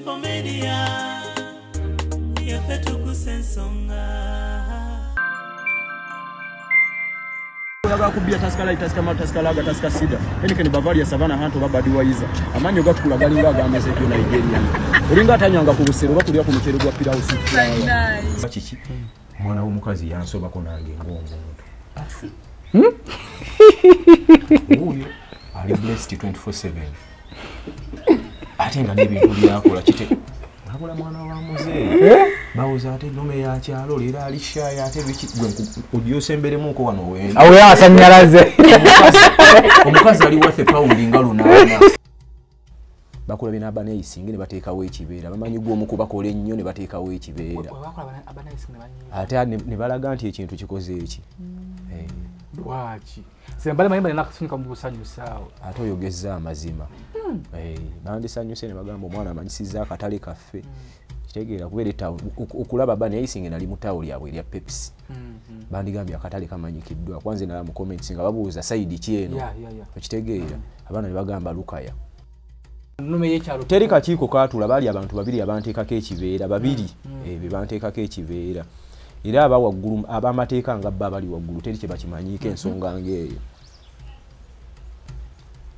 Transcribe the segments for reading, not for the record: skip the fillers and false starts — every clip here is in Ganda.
24 Media, yaffe tukusa ensonga. Oyagala kubbya Tusker Lite, Tusker Malt, Tusker Lager, Tusker Cider, Heineken, Bavaria, Savannah, Hunt oba Budweiser. Amanyo gatukula galinga agameze Nigeria. Olinga atanywanga ku busero oba kulya ku muceere gwa pilau soup. Kiki? Omwana w'omukazi yansobako nange ng'omuntu. Oyo ali blessed 24/7. Ate nga n'ebintu byakola kite. Wabula mwana wa muzeeyi. Bawuza ate nome ya kyalo leero ali shy ate biki gwe odyosembere-muko wano wenda. Awo yasannyalaze. Omukazi ali worth paundi nga 8. Bakola bina abaneyisinge ne bateekawo ekibeera. Bamanyi gwe omu kubakola ennyo ne bateekawo ekibeera. Ate ne balaga nti ekintu kikoze eki. Lwaki? Sembale mayimba nina mu busanyusaawo. Ate oyogezza amazima. Bandisanyuse ne bagamba omwana amanyisizza akatale kaffe. Kitegeera kubeera okulaba abaneyisinge nali mu tawuli yabwe erya Pepsi. Bandigambye akatale kamanyikiddwa. Kwanza nalaba mu comments nga babuuza side ki eno. Okitegeera abaana ne bagamba Lukaya. Teri kakiiko kaatula baali abantu babiri abanteekako ekibeera babiri be banteekako ekibeera era aba waggulu ab'amateeka nga bo abali waggulu teri kye bakimanyiiko ensonga ng'eyo.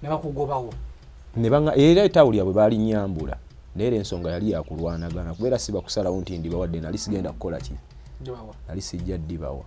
Ne bakugobawo. Era etawuli yabwe baali nnyambula naye era ensonga yali yakulwanagana kubeera si bakusalawo nti ndibawadde nali sigenda kukola ki? Nali sijja ddibawa.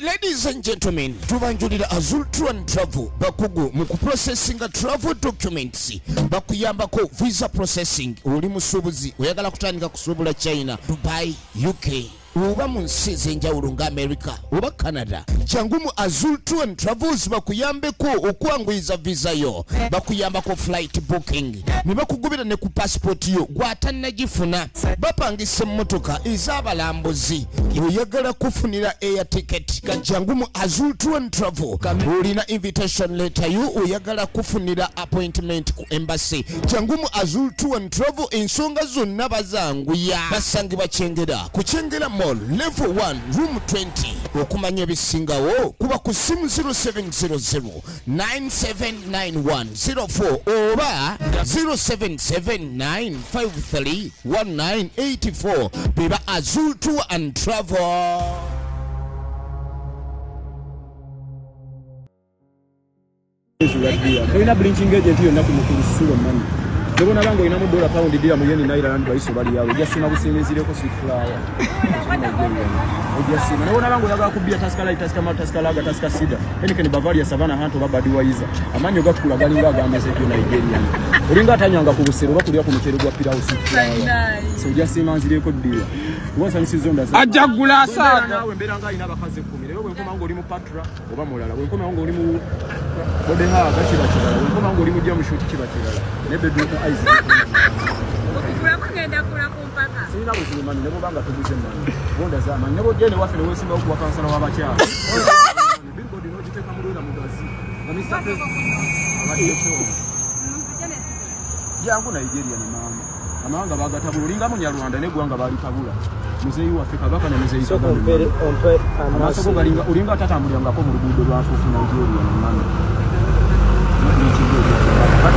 Ladies and gentlemen, tubanjulira Azul Tour and Travel bakugu mu kuprocessinga travel documents, bakuyambako visa processing. Oli musuubuzi oyagala kutandika kusuubula China, Dubai, UK oba mu nsi ez'enjawulo nga America oba Canada, jangu mu Azul Tour and Travels bakuyambeko okwanguyiza visa yo, bakuyambako flight booking ne bakugubira ne ku passport yo gw'atannagifuna. Bapangisa emmotoka ez'abalambuzi, oyagala kufunira air ticket, jangu mu Azul Tour and Travel. Olina invitation letter yo, oyagala kufunira appointment ku embassy, jangu mu Azul Tour and Travel. Ensonga zonna bazanguya. Basangibwa Kyengera ku Kyengera Mall level 1 room 20. Okumanya ebisingawo kuba ku simu 0700 979104 oba 0779531984. Beba Azul Tour and Travel. Tolina blinching agent yonna ku mukulu manyi. Tebona bango ina mu dollar pound dira mu yen naira rand baiso bali yawe. Ojja busimizireko sweet flower. Ojja sima. Nabona bango oyagala kubbya Tusker Lite, Tusker Malt, Tusker Lager, Tusker Cider, Heineken, Bavaria, Savannah, Hunt oba Budweiser. Amanyo gatukula galinga agameze Nigeria. Olinga atanywanga ku busero oba kulya ku muceere gwa pilau soup. So ojja sima nzireko dira. Kuba nsanyusizza ondaza. Ajja kugula asaaga. Naawe mbeera nga alina abakazi 10. Leero bwe nkoma ng'oli mu Patra oba mulala. Bwe nkoma ng'oli mu Bodehaga kiba kirala. Bwe nkoma ng'oli mu Jamushuti kiba kirala. Ne bedroom eyes. Okugula kugenda kula ku mpaka. Sirina buzibu manyi ne bw'oba nga toguze manyi. Bonda z'amanyi. Ne bw'ojja ne waffe ne weesimbawo ku bakansala w'abakyala. Billboard n'ogiteeka mu lwera mugazi. Nga Mr. President abadde kyo. Jangu Nigeria ne maama. Amawanga baagatabula. Olinga Munyarwanda n'eggwanga baalitabula. Muzeeyi waffe Kabaka ne Muzeeyi Kagame. Amaaso go galinga olinga atatambulirangako mu luguudo lwa nfuufu Nigeria ne maama.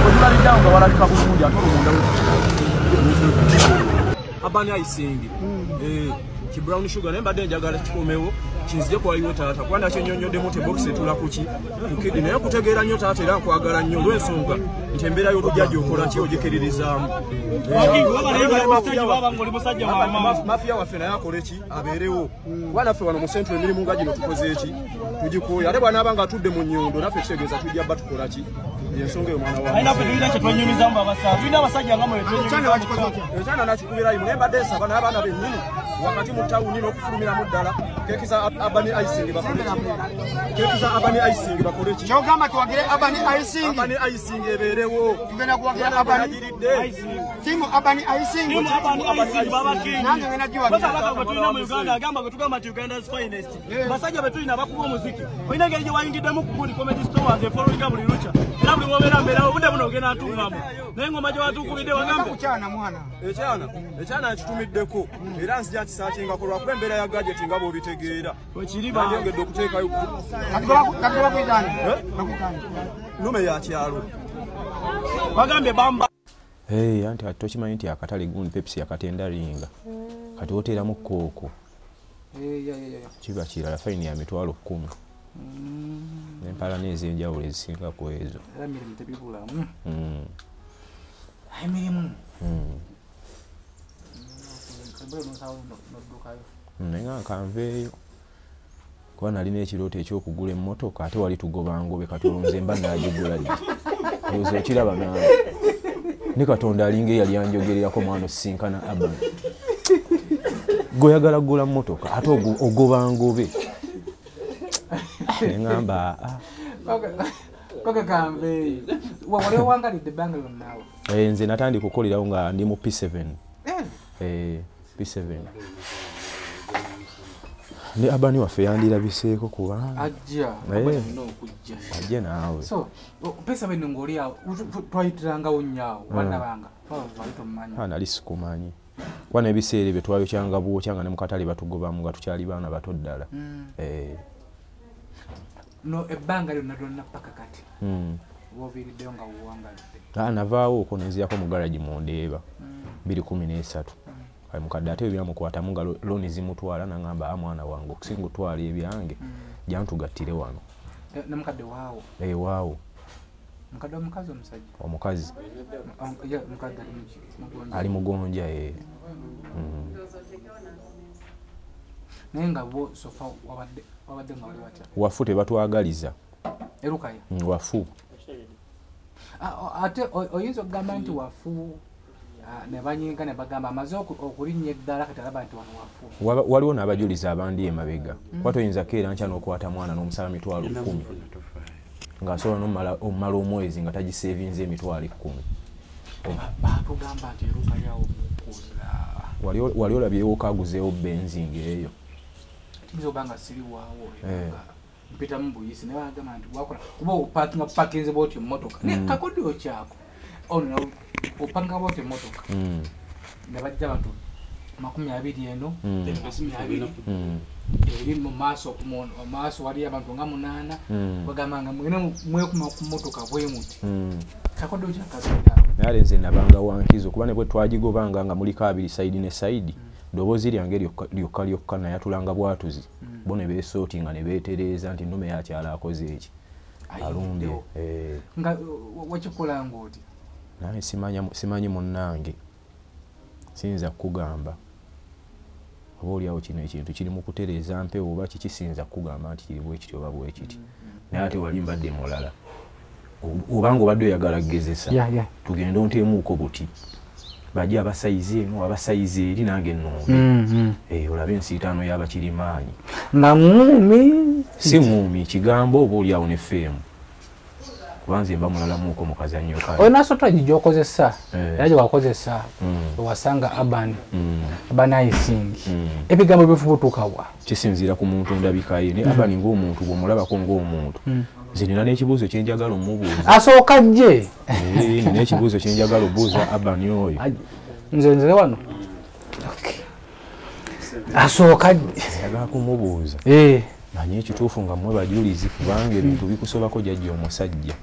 Ogibaliddeawo nga walabika bulungi ate olwo munda abani ayisingi ki brown sugar naye mbadde njagala kikomewo kinzije kwaliwo taata kuba nakyennyonnyoddemu nti box etula ku ki kukidi naye kutegeera nnyo taata era nkwagala nnyo olw'ensonga nti embeera y'olujja gy'okola ki ogikiriririzaamu. Mafiya waffe naye akole ki abeerewo kuba naffe wano mu central emirimu nga gino tukoze eki tugikooye ate bw'anaaba nga atudde mu nnyondo naffe kitegeeza tujja bba tukola ki ensonga eyo mwana wange. Ekyana nakikubirayo naye mbadde nsaba n'abaana bennyini wakati mu tawuni n'okufulumiramu ddala. Keki za Urban Icing bakole ki? Keki za Urban Icing bakole ki? Kyogamba tuwagire Urban Icing. Urban Icing ebeerewo. Tugenda kuwagira Urban Icing. Timu Urban Icing. Timu Urban Icing baba king. Nange ngenda giwagira. Baba bwe tulina mu Uganda agamba bwe tugamba nti Uganda's finest. Basajja bwe tulina bakuba omuziki. Olina engeri gye wayingiddemu ku gundi comedy stores efollowinga buli lukya. Era buli wobeera mbeerawo obudde buno ogenda atuukamu. Naye engoma gye watuukubidde wagambe. Kukyana mwana. Ekyana nkitumiddeko era nzija kisaakingako lwakuba embeera ya gadget nga bw'obitegeera. Ndyongedde okuteekayo. Kati bakuyitaani? Nnume ya kyalo. Bagambye bamba. Anti kati tokimanyi nti akatale gundi Pepsi yakatenda ringa. Kati oteeramu kooko. Kiba kirala fayini ya 10,000. N'empalana ez'enjawulo ezisinga ku ezo. Era emirimu tebibulamu. Emirimu. Naye nga nkanveeyo kuba nalina ekirooto eky'okugula emmotoka ate wali tugoba ngobe kati olwo nze mba naagigula ddi. Ndowooza okiraba naawe. Ne Katonda alinga eyali anjogererako mwana osisinkana Urban. Gwe oyagala kugula mmotoka ate ogoba ngobe. Ne ŋŋamba Koke kanveeyo. Wali owangalidde ebbanga lyonna awo? Nze natandika okukolerawo nga ndi mu P7. P7. Ne Urban waffe yandirabiseeko kubanga ajja alina okujja. Ajje naawe. So P7 ng'oli awo twayitirangawo nnyo awo bannabanga twali tomumanyi. Nali sikumanyi. Kuba n'ebiseera ebyo twayokyanga bwokya nga ne mu katale batugobamu nga tukyali baana bato ddala. No ebbanga lyonna lyonna paka kati. W'oviiriddeyo nga wowangalidde. Navaawo okwo ne nzirako mu garagi mu Ndeeba 2013. Kale mukadde ate ebyamukwatamu nga looni zimutwala n'aŋŋamba mwana wange okusinga otwala ebyange jantugattire wano. Ne mukadde waawo? Waawo. Mukadde omukazi omusajja? Omukazi. Mukadde ali mugonja. Naye nga bo sofa wabadde nga wali watya? Wafu tebatwagaliza. Erukaya? Wafu. Ate oyinza okugamba nti wafu ne banyinga ne bagamba amaze okulinnya eddala kati alaba nti wano wafu. Waliwo n'abajulizi abandi emabega. Kuba toyinza keera nkya n'okwata mwana n'omusaba 10,000. Ng'asobola n'omumala omwezi nga tagiseevinze 10,000. Baatugamba nti Erukaya omukuza. Wali olabyewo kaguzeewo benzi ng'eyo. Kiyinza okuba nga siri waawo mpitamu buyisi naye bagamba nti wakola kuba opakinga pakinze bw'otyo emmotoka. Naye kakodyo kyako. Ono opanga bw'otyo emmotoka. Ne bajja abantu 20 eno, 20 eri mu maaso maaso wali abantu nga 8 bagamba nga mwene mwekuma ku mmotoka bwe muti. Kakodyo kyakatonda. Naye nze nabanga wankizo kuba ne bwe twagigobanga nga muliko abiri sayidi ne sayidi. Ddoboozi lyange lyokka lyokka nayatulanga bwatuzi. Bo ne beesootinga ne beetereeza nti nnume yakyala akoze eki. Alumbye. Nga wakikola ng'oti? Naye simanyi munnange. Siyinza kukugamba. Oba oliawo kino ekintu kiri mu kutereeza mpewo oba kiki siyinza kukugamba nti kiri bwe kiti oba bwe kiti. Naye ate wali mbadde mulala. Obanga obadde oyagala kugezesa. Tugende onteemuuko buti. Bajja abasayizi eno abasayizi eri nange nnumbe. Olabe ensiitaano y'abakirimaanyi. Nga ŋŋuumi. Si ŋŋuumi kigambo oba oliawo ne feemu. Kuba nze mba mulalamuuko mu kazannyo kayo. Olina strategy gy'okozesa era gye wakozesa owasanga Urban Icing. Ebigambo bifubutuka wa? Kisinziira ku muntu ndabika ye. Ne Urban ng'omuntu bw'omulabako ng'omuntu. Nze nina n'ekibuuzo kye njagala omubuuza. Asooka ajje. Nina ekibuuzo kye njagala obuuza Urban oyo. Nze wano. Asooka ajje. Njagala kumubuuza. Manye ekituufu nga mmwe bajulizi kubanga ebintu bikusobako jjajja omusajja.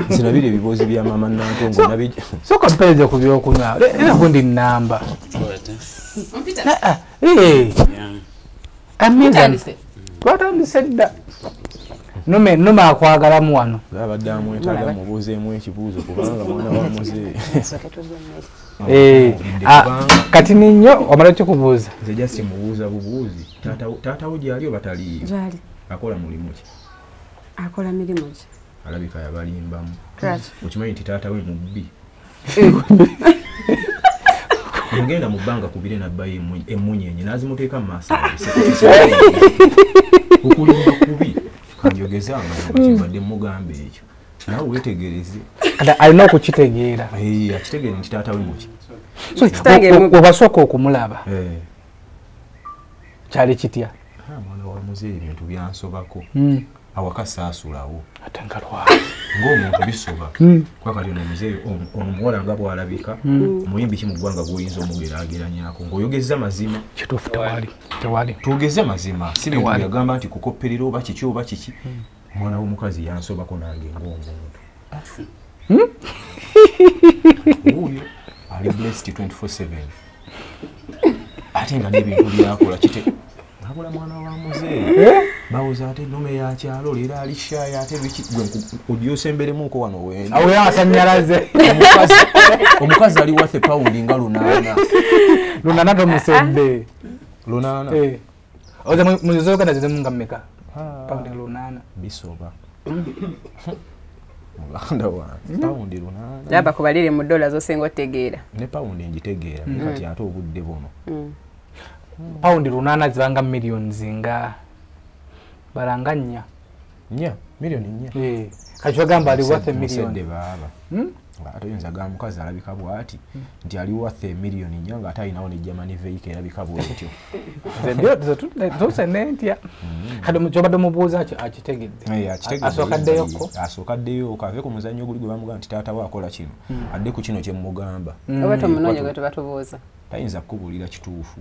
Nze nabira ebiboozi bya maama Nantongo nabijja. Sooka mpeereze ku byokunywa. Era gundi nnamba. Twatandise dda. Nnume akwagalamu wano. Abadde amwetaaga mubuuzeemu ekibuuzo kubanga mwana wa muzeeyi. Kati nnyo omala kikubuuza. Nze just mubuuza bubuuzi. Taata wo gy'ali oba taliiyo? Gy'ali. Akola mulimu ki? Akola mirimu ki? Alabika yabalimbamu. Okimanyi nti taata we mubbi. Yagenda mu bbanga kubire nabbayo emmunyenye n'azimuteeka mu maaso. Okulimba kubi kanjogeze amazima kyembadde mugamba ekyo. Nawe weetegereze. Kati alina okukitegeera. Akitegeere nti taata we muki. So webasooka okumulaba kyali kitya? Mwana wa muzeeyi ebintu byansobako. Awaka saasulawo. Ate nga lwaki? Ng'omuntu bisoba. Kuba kati ono muzeeyi ono omuwala nga bw'alabika omuyimbi ki mu ggwanga gw'oyinza omugeraageranyako ng'oyogezza mazima. Kituufu tewali. Tewali. Twogeze mazima. Si bintu byagamba nti kukopperera oba kiki oba kiki. Omwana w'omukazi yansobako nange ng'omuntu. Wuuyo ali blessed 24/7. Ate nga n'ebintu byakola kite. Nabula mwana wa muzeeyi. Bawoza ate nnume ya kyalo leero ali shy ate biki gwe odyosembere-muko wano wendi. Awo yasannyalaze. Omukazi ali worth pawundi nga 800. 800 tomusembe. 800. Oza muzoka nazimu nga mmeka? Pawundi 800. Bisoba. Muganda wange pawundi 800. Laba kubalire mu dola z'osinga otegeera. Ne pawundi ngitegeera kati ate obudde buno. Pawundi 800 zibanga millions nga balanga 4. 4 milioni 4. Kati wagamba ali worth a million. Musedde baaba. Ate oyinza gamba mukazi alabika bw'ati nti ali worth a million 4 nga ate alinawo ne Germany vehicle erabika bw'etyo. Nze nentya. Kati ky'obadde omubuuza akitegedde. Asooka addeyoko. Asooka addeyo ave ku muzannyo guli gwe bamugamba nti taata we akola kino. Adde ku kino kye mmugamba. Oba tomunoonya gwe tuba tubuuza. Tayinza kukubuulira kituufu.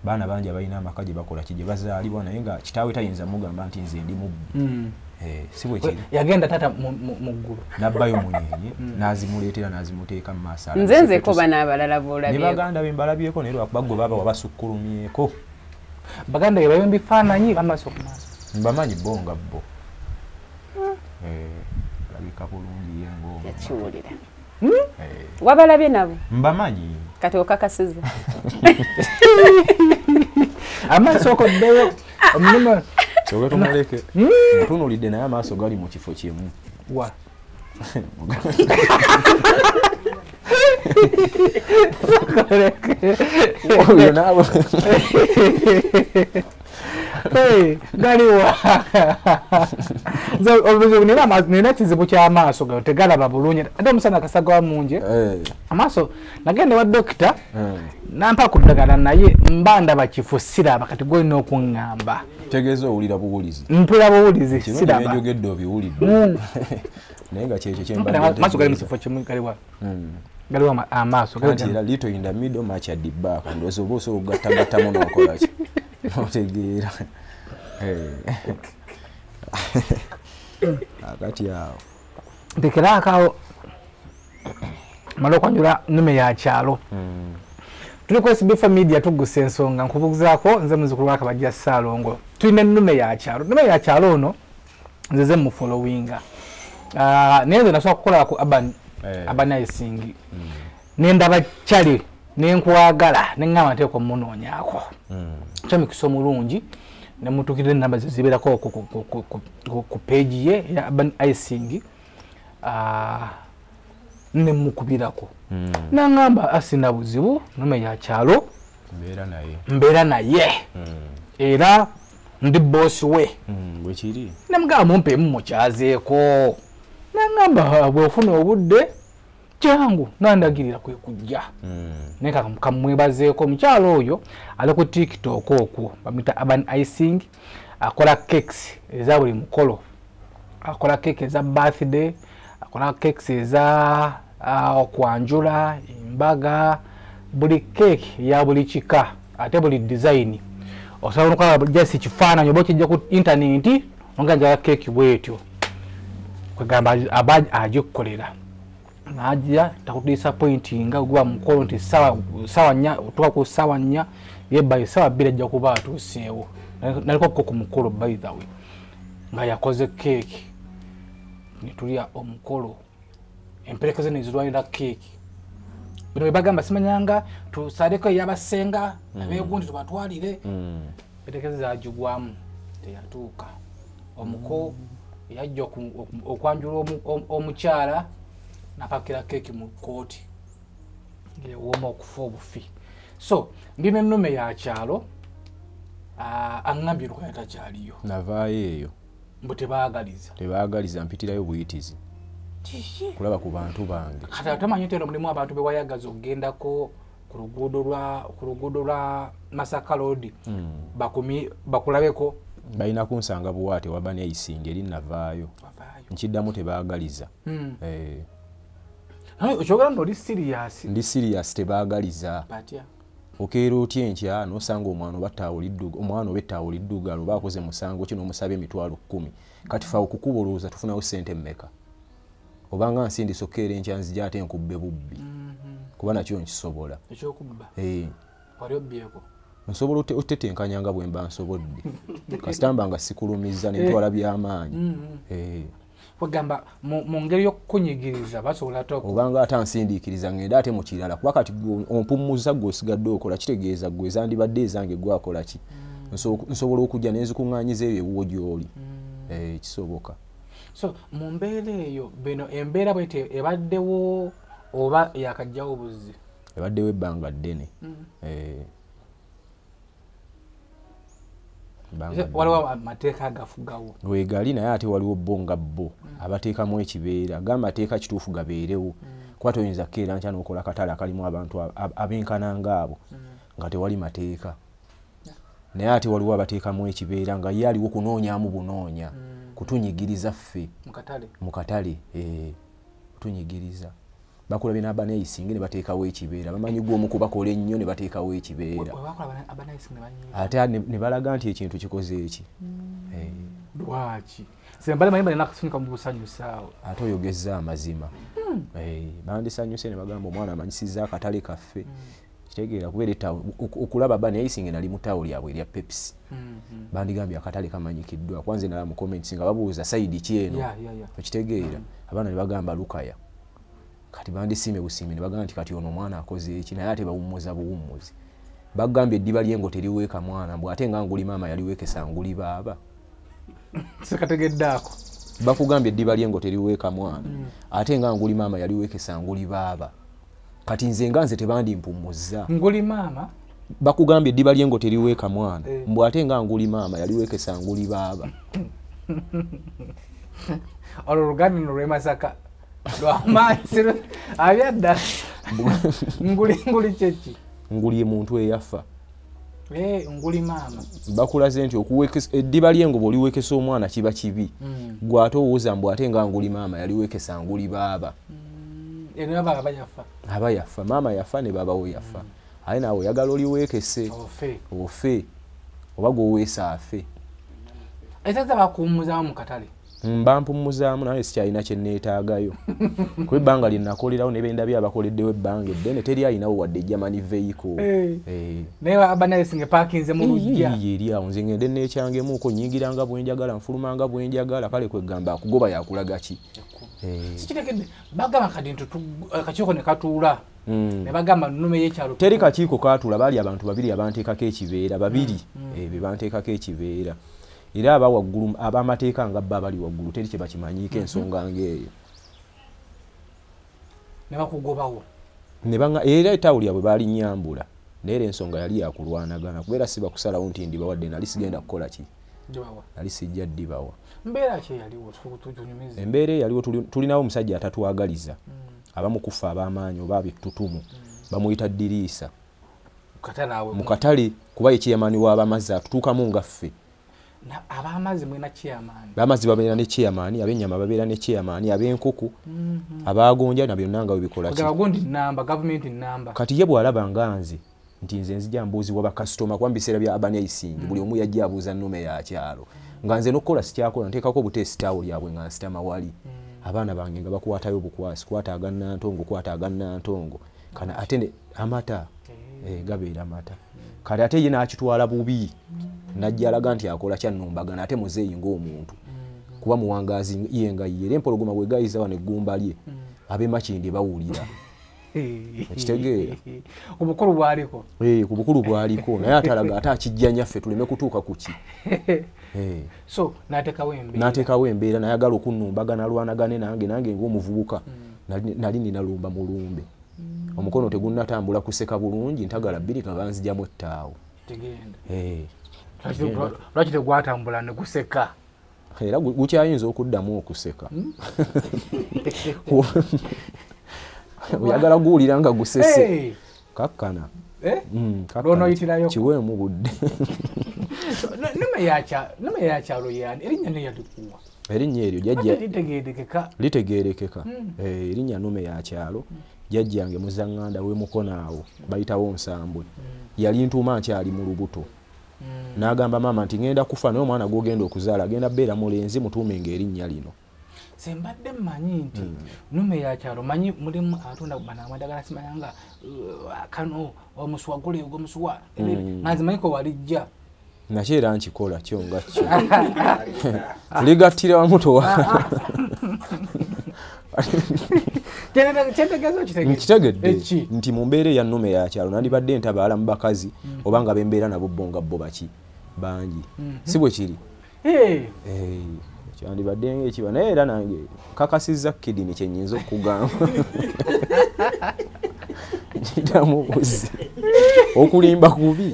Baana bangi abalina amaka gye bakola ki gye bazaalibwa naye nga kitaawe tayinza mugamba nti nze ndi mubbi. Si bwe kiri. Yagenda taata mu ggulu. N'abbayo munyenye n'azimuleetera n'azimuteeka mu maaso. Nze nzeko bana abalala b'olabyeko. Ne baganda be mbalabyeko naye lwakuba gwe baaba wabasukkulumyeko. Baganda be bayo mbifaananyi amaaso ku maaso. Mbamanyi bo nga bo. Alabika bulungi ye ng'omu. Yakiwulira. Wabalabye nabo? Mbamanyi. Kati okakasiza. Amaaso okoddeyo. Omulimu. Soka tumuleke. Ntunuulidde naye amaaso gali mu kifo kimu. Wa. Oyo naawe. Galiwa. Obuzibu nina kizibu ky'amaaso gayo tegalaba bulungi. Ate omusana kasagawa mungi. Amaaso nagenda wa dokita nampa ku ddagala naye mba ndaba kifo siraba kati gw'olina okuŋŋamba. Tegeeza owulira buwulizi. Mpulira buwulizi siraba. Kino njogedde obiwulidde. Naye nga kyekyo kye mbadde. Amaaso gali mu kifo kimu galiwa. Galiwa amaaso. Anti era little in the middle much at the back. Ndowooza oba osobola okugattagattamu n'okola ki. Otegeera. Akati awo. Ntekeraako awo mala okwanjula nnume ya kyalo. Tuli ku SB Media tugusa ensonga nkubuuzaako nze muzzukulu wa Kabajja Ssaalongo. Tulina ennume ya kyalo. Nnume ya kyalo ono nze ze mufollowinga. Naye nze nasobola kukola ku Urban Icing. Ne ndaba kyali ne nkwagala ne ŋŋamba nteekwa mmunoonyaako. Kyamikisa omulungi ne mutuukirira ennamba ze zibeerako ku page ye eya Urban Icing ne mmukubirako. N'aŋŋamba asina buzibu nnume ya kyalo mbeera naye era ndi boosi we. Bwe kiri. Ne mugamba mumpeemu mukyazeeko. N'aŋŋamba bw'ofuna obudde jangu nandagirira kwe kujja. Naye kamwebazeeko omukyalo oyo ali ku TikTok okwo bamuyita Urban Icing akola cakes eza buli mukolo. Akola cake eza birthday, akola cakes eza okwanjula, embaga, buli cake ya buli kika ate buli design. Osobola okukola just kifaananyi oba okijja ku internet nga njagala cake bw'etyo. Kwegamba aba agikukolera. Najja takudisappointinga guba mukolo nti sawa nnya otuuka ku ssaawa nnya ye by ssaawa bbiri ajja kuba atuuseewo. Naliko ko ku mukolo by the way nga yakoze keeki ne tulya omukolo emperekeze ne zirwanira keeki. Bino bwe bagamba simanyanga tusaleko ey'abasenga abeegundi tubatwalire. Emperekeze zaagigwamu teyatuuka. Omuko yajja okwanjula omukyala napakira keeki mu kkooti. Ewooma okufa obufi. So ndi n'ennume ya kyalo, aŋŋambye Lukaya takyaliyo. Navaayo eyo. Mbu tebaagaliza. Tebaagaliza, mpitirayo buyitizi. Kulaba ku bantu bange. Kati otamanyi nti eno mulimu abantu be wayagaza okugendako ku luguudo lwa Masaka Road, bakulabeko. Balina kunsanga buwaate waba neeyisinga eri navaayo. Nkiddamu tebaagaliza. Naye okyogera nti oli serious. Ndi serious, tebaagaliza. Batya? Okeera otya enkya n'osanga omwana oba ettaawo liddugala oba akoze musango ki n'omusaba 10,000. Kati fa okukuba olowooza tufunawo ssente mmeka? Obanga nsindise okukeera enkya nzija ate nkubbe bubbi. Kuba nakyo nkisobola. Ekyokubba? Wali obbyeko? Nsobola otetenkanya nga bwe mba nsobodde. Kasita mba nga sikulumizza ne ntwala by'amaanyi. Kwegamba mu ngeri y'okukunyigiriza basobola ate obanga ate ansindiikiriza ngenda ate mu kirala, kuba kati ompummuza ggwe osigadde okola, kitegeeza ggwe ezandibadde ezange ggwe akola ki? Nsobola okujja ne nzikuŋŋaanyiza ebyo ewuwo gy'oli. Kisoboka. So mu mbeera eyo, bino embeera bwete ebaddewo oba yakajjawo buzzi? Ebaddewo ebbanga ddene. Waliwo amateeka agafugawo. Weegali, naye ate waliwo bo nga bo abateekamu ekibeera. Gamba amateeka kituufu gabeerewo. Kuba toyinza kukeera nkya n'okola katale akalimu abantu abenkana ng'abo nga tewali mateeka. Naye ate waliwo abateekamu ekibeera nga ye aliwo kunoonyaamu bunoonya, kutunyigiriza ffe. Mu katale. Kutunyigiriza. Bakulabye n'abaneeyisinge ne bateekawo ekibeera. Bamanyi gwe omu kubakola ennyo ne bateekawo ekibeera. Ate ne balaga nti ekintu kikoze eki. Lwaki? Sembale manyi balina akasunika mu busanyusa awo. Ate oyogezza amazima. Bandisanyuse ne bagamba omwana amanyisizza akatale kaffe. Kitegeera kubeera okulaba baneeyisinge nali mu ttaawo lyabwe erya Pepsi. Bandigambye akatale kamanyikiddwa. Kwanze nalaba mu comments nga babuuza sayidi ki eno. Okitegeera. Abaana ne bagamba Lukaya. Kati bandisiimye busiimye ne bagamba nti kati ono omwana akoze eki, naye ate bawummuza buwummuzi. Bagambye eddiba ly'engo teriweeka mwana, mbu ate nga nguli maama yaliweekesa nguli baaba. Sikategedde ako. Bakugambye eddiba ly'engo teriweeka mwana, ate nga nguli maama yaliweekesa nguli baaba. Kati nze nga nze tebandimpumuzza. Nguli maama? Bakugambye eddiba ly'engo teriweeka mwana, mbu ate nga nguli maama yaliweekesa nguli baaba. Olwo oluganda nno lw'e Masaka. Lwamaanyi abyadda. Nguli kyeki? Nguli ye muntu eyafa. Nguli maama. Bakulaze nti eddiba ly'engo bw'oliweekesa omwana kiba kibi. Ggwe ate owooza mbu ate nga nguli maama yaliweekesa nguli baaba. Eno aba yafa. Aba yafa, maama yafa ne baaba we yafa. Aye naawe oyagala oliweekese. Ofe. Oba gw'oweesa afe. Ezaza bakuwummuzaamu mu katale. Mba mpumuzaamu naye sikyalina kye neetaagayo. Kuba ebbanga lye nakolerawo ne bendabye abakoleddewo ebbanga eddene teri alinawo wadde German vehicle. Naye abaneesinge paakinze mu luggya. Eri awo nze ngende neekyangemuuko, nnyingiranga bwe njagala, nfulumanga bwe njagala, kale kwegamba akugoba yakulaga ki. Sikitegedde, bagamba kati nti akakiiko ne katuula. Ne bagamba nnume y'ekyalo. Teri kakiiko kaatuula, baali abantu babiri abanteekako ekibeera, babiri be banteekako ekibeera. Era aba waggulu ab'amateeka nga bo abali waggulu teri kye bakimanyiiko ensonga ng'eyo. Ne bakugobawo. Era ettaawo lyabwe baalinyambula. Naye era ensonga yali yakulwanagana kubeera si bakusalawo nti ndibawadde, nali sigenda kukola ki? Nali sijja ddibawa. Mbeera ki eyaliwo? Tunyumize. Embeera eyaliwo tulinawo omusajja atatwagaliza. Abamu kufa ab'amaanyi oba ab'ettutumu bamuyita Diriisa. Mu katale kuba ye chairman w'abamazzi atutuukamu nga ffe. Ab'amazzi mulina chairman. Ab'amazzi babeera ne chairman, ab'ennyama babeera ne chairman, ab'enkoko, ab'agonja na byonna nga bwe bikola ki. Gundi nnamba, gavumenti nnamba. Kati ye bw'alaba nga nze nti nze nzija mbuuzibwa bakasitoma kuba mu biseera bya Urban Icing buli omu yajja abuuza nnume ya kyalo. Nga nze n'okukola sikyakola, nteekako obuteesi ttaawo lyabwe nga nsitama wali. Abaana bange nga bakwatayo obukwasi, kwata aga Nantongo, kwata aga Nantongo. Kana ate amata gabeera amata. Kale ate ye n'akitwala bubi. Najja alaga nti akola kyannumbagana ate muzeeyi ng'omuntu. Kuba muwangaazi ye nga ye. Era empologoma bwe gayiza wano eggumba lye, ab'e Makindye bawulira. Okitegeera? Ku bukulu bw'aliko. Ku bukulu bw'aliko. Naye ate alaga ate akijja nnyaffe tuleme kutuuka ku ki. So n'ateekawo embeera. N'ateekawo embeera n'ayagala okunnumbagana alwanagane nange, nange ng'omuvubuka. Nali nina lumba mulumbe. Omukono tegunnatambula kuseka bulungi, ntagala bbiri nga banzijamu ettaawo. Tegenda. Lwaki tegwatambula ne guseka? Era gukyayinza okuddamu okuseka. Oyagala guwulira nga gusese. Kakkana. Lwonoyitirayo. Kiweemu budde. Nnume yakyalo yani erinnya ne yalikuwa. Erinnya eryo jjajja litegeerekeka. Litegeerekeka. Erinnya nnume yakyalo jjajjange Muzaŋŋanda w'e Mukono awo bayitawo Nsambwe. Yali ntuuma nkyali mu lubuto. N'agamba maama nti ngenda kufa naye omwana gw'ogenda okuzaala agenda bbeera mulenzi mutuume ng'erinnya lino. Nze mbadde mmanyi nti nnume yakyalo manyi mulimu atunda bano amadagala simanyanga kano omusuwa gule ogw'omusuwa nga nze manyi ko walijja. Nakyo era nkikola kyo nga kyo. Ligattira wamu towa. Nkitegedde nti mu mbeera eya nnume yakyalo nandibadde ntabaala mu bakazi oba nga bembeera nabo bo nga bo baki bangi. Si bwe kiri? Kyandibadde ng'ekiba naye era nange kakasizza kidini kye nnyinza okugamba. Nkiddamu obuzi. Okulimba kubi.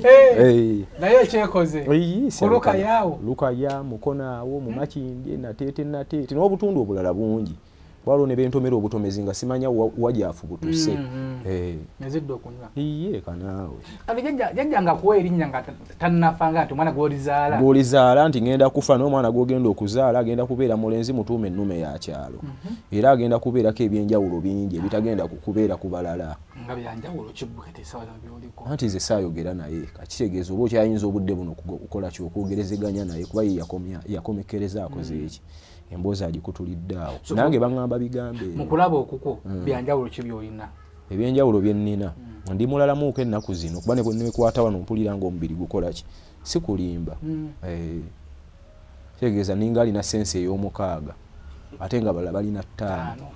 Naye kyekoze. Lukaya. Lukaya, Mukono awo, mu Makindye, Nateete Nateete n'obutundu obulala bungi. Waliwo ne bentomera obutomezi nga simanya wajaafu butuse. Nezidde okunywa. Iye kanaawe. Kati jjajja nga kuwa erinnya nga tannafanga nti omwana gw'olizaala. Gw'olizaala nti ngenda kufa naye omwana gw'ogenda okuzaala agenda kubeera mulenzi mutuume ennume ya kyalo. Era agenda kubeerako ebyenjawulo bingi ebitagenda kubeera ku balala. Nga byanjawulo kiggwete essaawa zino by'oliko. Anti nze saayogera naye kakitegeeza oba okyayinza obudde buno okukola ki okwogerezeganya naye kuba ye yakomekkereza akoze eki. Emboozi agikutulidde awo. Nange baŋŋamba bigambo ebyo. Mu kulaba okukwo byanjawulo ki by'olina? Ebyenjawulo bye nnina. Ndi mulalamuuko ennaku zino kuba ne bwe neekwata wano mpulira ng'omubiri gukola ki? Si kulimba. Kitegeeza ninga alina sensi ey'omukaaga ate nga balala balina ttaano.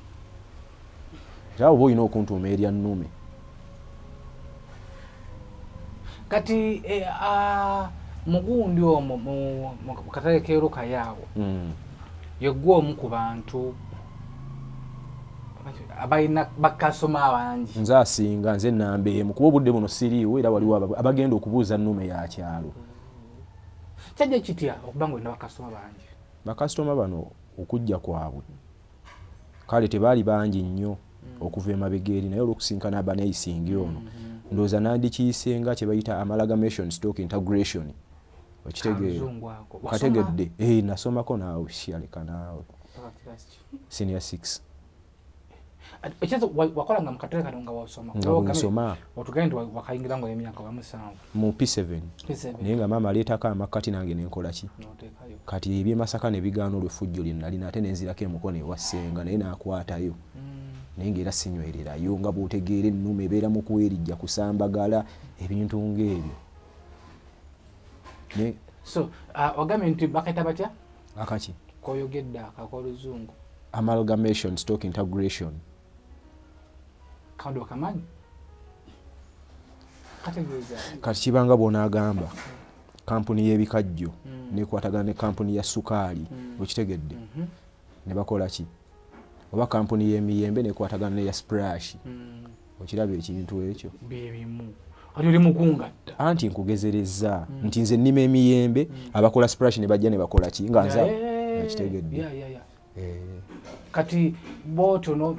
Era oba olina okuntuuma erya nnume. Kati mugundi omwo mu katale k'e Lukaya awo. Yeggwe omu ku bantu abalina bakasoma abangi. Nze asinga nze nnamba emu kuba obudde buno siriiwo era waliwo abagenda okubuuza nnume ya kyalo. Kyajja kitya okuba nga olina bakasitoma bangi? Bakasitoma bano okujja kwabwe kale tebaali bangi nnyo okuva emabega eri naye olw'okusinkana abaneeyisingi ono ndowooza nandikiyise nga kye bayita amalgamation stock integration. Okitegeera? Kategedde. Nasomako naawe shyaleka naawe. Senior 6. Ekyezo wakolanga mu katale kano nga wasoma. Nga nsoma. Otugambye nti wakayingira nga emyaka wa 7. Mu P7. Naye nga maama aleetako amakkati nange ne nkola ki? Kati eby'e Masaka ne bigaana olw'effujjo lye nalina ate ne nzirako e Mukono ewa Ssenga naye n'akwatayo. Naye ng'era sinywererayo nga bw'otegeera ennume ebeera mu kwerijja kusambagala ebintu ng'ebyo. So, wagambye nti bakayita batya? Akaki? Koyogedde ak'oluzungu. Amalgamation stock integration. Kado wakamanyi? Kategeeza. Kati kibanga bw'onaagamba kampuni y'ebikajjo nekwatagana ne kampuni ya sukaali okitegedde ne bakola ki? Oba kampuni y'emiyembe nekwatagana neya splash. Okiraba ekintu ekyo? Bye bimu. Kati oli mukungatta. Anti nkugezereza nti nze nnima emiyembe abakola splash ne bajja ne bakola ki nga nze okitegedde. Kati bw'otyo no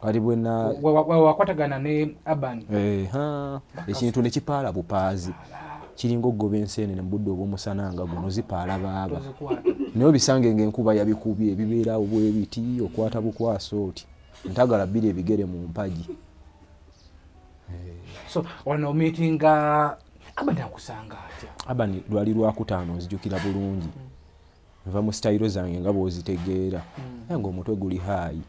kati bwena wakwatagana ne Urban. Ekintu ne kipaala bupaazi. Kiringa okugoba enseenene mu budde obw'omusana nga guno zipaala baaba. Naye obisange ng'enkuba yabikubye ebibeerawo bwe biti okwata bukwasa oti. Ntagala bbiri ebigere mu mpagi. So wano meetinga Urban akusanga atya? Urban lwali lwakutaano nzijukira bulungi. Nva mu sitayiro zange nga bw'ozitegeera. Naye ng'omutwe guli haayi.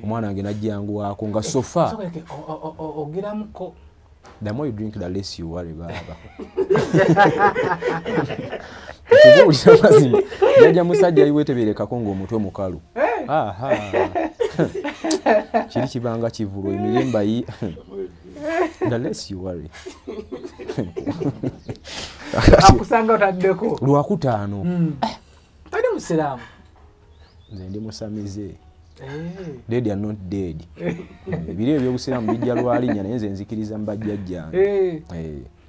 Omwana wange n'ajjanguwako nga sofa. Ogiramuko. The more you drink, the less you worry, baba. Nkubuulira mazima. Jjajja musajja aliweteberekako ng'omutwe mukalu. Aha. Kiri kibanga kivulwa emiremba yi. The less you worry. Akusanga otaddeko. Lwakutaano. Toli musiraamu? Nze ndi musamize. Dead are not dead. Ebiri ebyobusiraamu bijja lwalinnya naye nze nzikiriza mu bajjajjange.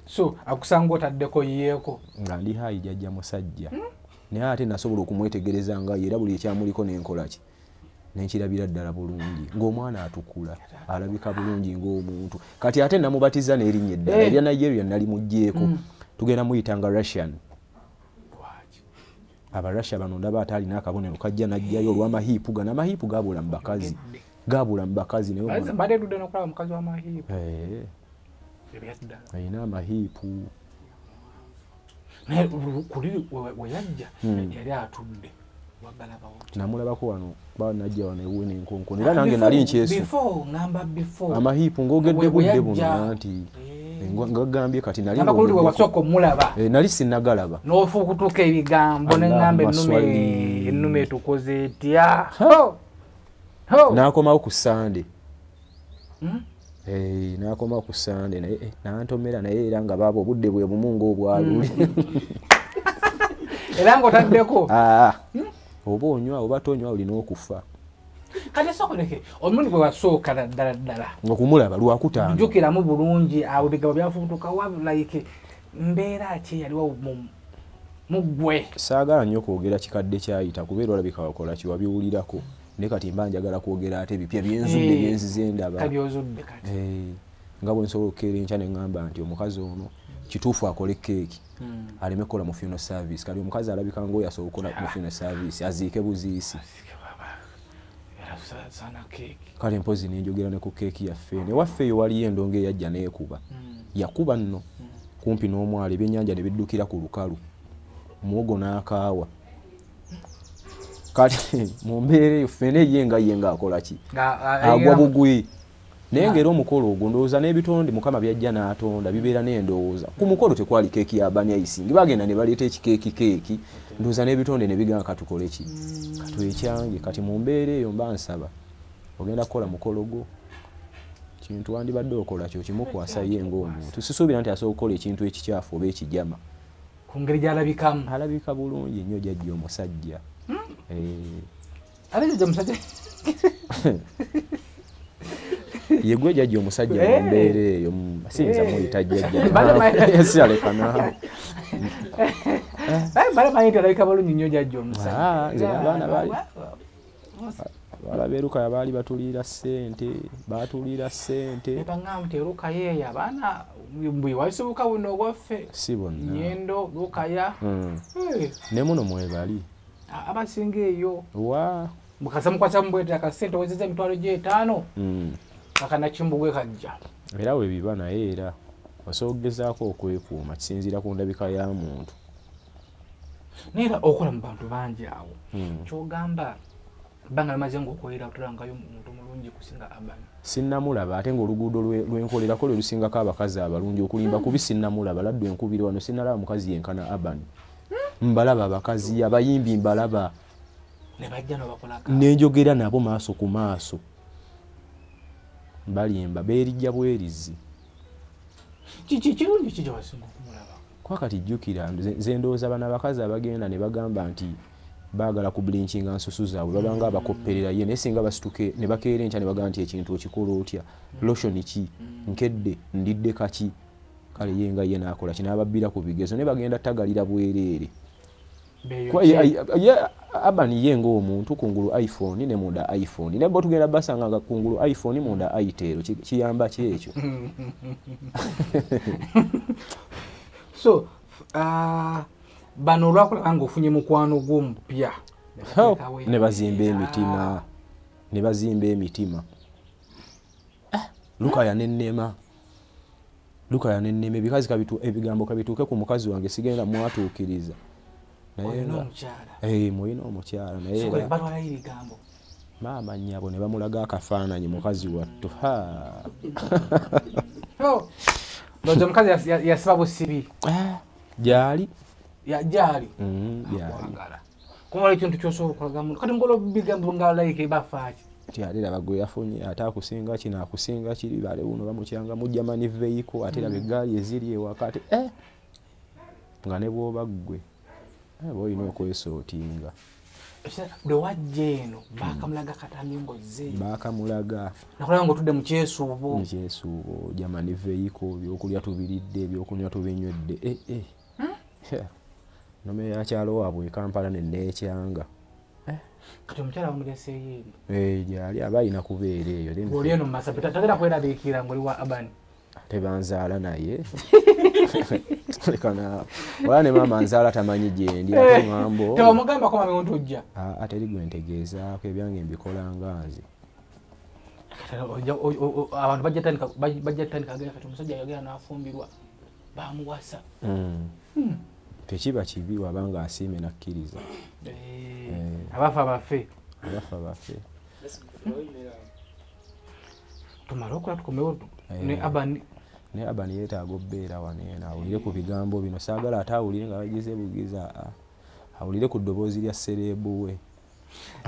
So akusanga otaddeko yeeko nga ndi hayi jjajja musajja. Naye ate nasobola okumwetegereza nga era buli ekyamuliko n'enkola ki nenkirabira ddala bulungi ng'omwana atukula alabika bulungi ng'omuntu. Kati ate namubatiza n'erinnya eddala erya Nigeria nali muggyeko, tugenda muyitanga Russian. Abarussia bano ndaba ate alina akabonero kajja n'ajjayo olw'amahiipu gano. Amahiipu gabula mu bakazi, gabula mu bakazi. Naye mbadde tudde n'okulaba mukazi w'amahiipu alina amahiipu. Naye kuli we yajja yali atudde namulabako wano najja wano ewuwe n'enkonkona era nange nali nkyesu amahiipu ng'ogedde budde buno nti ngagambye kati nali nali sinnagalaba n'ofukutuka ebigambo neŋŋamba ennume etukoze etya. N'akomawo ku Sande, n'akomawo ku Sande naye n'antomera naye era nga baaba obudde bwe bumu ng'obwaluli era ng'otaddeko oba onywa oba tonywa olina okufa. Kati sokoleke omulundi gwe wasooka ddala ddala okumulaba lwakutaano njukiramu bulungi awo ebigambo byafubutuka wa like mbeera ki yaliwo mu ggwe? Saagala nnyo kwogera kikadde kyayita kubeera olabika wakola ki wabiwulirako, naye kati mba njagala kwogera ate ebipya byenzudde byenzize ndaba kabyozudde kati nga bwe nsobola okukeera enkya ne ŋŋamba nti omukazi ono kituufu akole keeki aleme kukola mu funeral service. Kati omukazi alabika ng'oyo asobola okukola mu funeral service aziike buziisi. Kale mpozi nenjogera ne ku keeki yaffe newaffe eyo waliyo endongo eyajja n'ekuba yakuba nno kumpi n'omwalo ebyennyanja ne biddukira ku lukalu muwogo n'akaawa. Kati mu mbeera eyo ffene ye nga ye ng'akola ki agwa bugwi. Naye ng'era omukolo ogwo ndowooza n'ebitonde Mukama byajja n'atonda bibeera n'endowooza. Ku mukolo tekwali keeki ya Bani Isingi, bagenda ne baleeta ekikeeki keeki ndowooza n'ebitonde ne bigamba katukole ki katwekyange. Kati mu mbeera eyo mba nsaba ogenda kukola mukolo gwo kintu wandibadde okola kyo kimukwasa ye ng'omuntu. Sisuubira nti asobola okukola ekintu ekikyafu oba ekijama ku ngeri gy'alabikamu. Alabika bulungi nnyo jjajja omusajja. Ate jjajja omusajja ye gwe jjajja omusajja mu mbeera eyo siyinza muyita jjajja siraleka naawe. Bala nti alabika bulungi nnyo jjajja omusajja. Nze n'abaana baali balabeeruka baali batuliira ssente, batuliira ssente. Baŋŋamba nti Lukaya eyo abaana bwe wasibuka buno obwaffe si bonna Nyendo Lukaya ne muno mwebali abasinga eyo wa mukasa mukwasa mbwete akasente owezeza emitwalo gy'etaano akanakimbugwe kajja. Era we biba naye era osobola okugezaako okwekuuma kisinziira ku ndabika ya muntu. Naye era okola mu bantu bangi awo ky'ogamba bbanga limaze ng'okolera otulangayo omuntu mulungi kusinga Abani. Sinnamulaba ate ng'oluguudo lwenkolerako lwe lusingako abakazi abalungi okulimba kubi sinnamulaba laddu enkubiri wano sinnalaba mukazi yenkana Abani. Mbalaba abakazi abayimbi mbalaba ne bajja n'obakolako nenjogera nabo maaso ku maaso balimba beerijja bwerizi. Kiki kirungi ki gyewasinga okumulaba? Kwa kati jjukira nze ndowooza bano abakazi abagenda ne bagamba nti baagala ku blinchinga nsusu zaabwe babanga abakopperera ye naye singa basituke ne bakeera enkya ne bagamba nti ekintu okikola otya lotion ki nkedde ndidde kaki kale ye nga ye n'akola ki n'ababbira ku bigezo ne bagenda tagalira bwereere. Abani ye ng'omuntu kungulu iPhone ne munda iPhone naye bo tugenda basanga nga kungulu iPhone munda itel kiyamba ki ekyo? So bano olwakulaba ng'ofunye mukwano gw'omupya ne bazimba emitima ne bazimba emitima. Lukaya n'ennema Lukaya n'ennema ebikazi ebigambo kabituuke ku mukazi wange sigenda mwatuukiriza. Mulina omukyala naye maama nnyabo ne bamulaga akafaananyi mukazi wattu. Ndowooza omukazi yasiba busibi gyali gyali kumala ekintu kyosobola okulaga muntu kati ngola bigambo nga like bafaaki nti ate laba gwe yafunye ate akusinga kino akusinga kiri bale buno bamukyanga mujja mani vehicle ate laba eggaali eziri ewaka ate nga ne bw'oba ggwe oba olina okwesootinga. Bwe wajja eno baakamulaga katambi ng'ozze. Baakamulaga. Nakulaba ng'otudde mu kyesuubo. Mu kyesuubo jamani veeyiko ebyokulya tubiridde ebyokunywa tubinywedde. Nome yakyalo waabwe e Kampala ne neekyanga. Kati omukyala bamuleseeyo eri. Gyali aba alina kubeera eyo. Ng'oli eno mu Masabit tagenda kweraliikirira ng'oli wa Urban. Tebanzaala naye. Lekana wala ne maama nzaala tamanyi gye ndi ate ŋŋamba. Tewamugambako mami nti ojja? Ate eri gwe ntegeezaako ebyange mbikola nga nze. Abantu bajja tandika agenda kati omusajja yagenda n'afumbirwa bamuwasa. Tekiba kibi wabanga asiime n'akkiriza. Abafa bafe. Abafa bafe. Tumale okola tukomewo ne Urban. Ne Urban yeetaaga obbeera wano eno awulire ku bigambo bino saagala ate awulire nga bagize bugiza awulire ku ddoboozi lya sereebu we.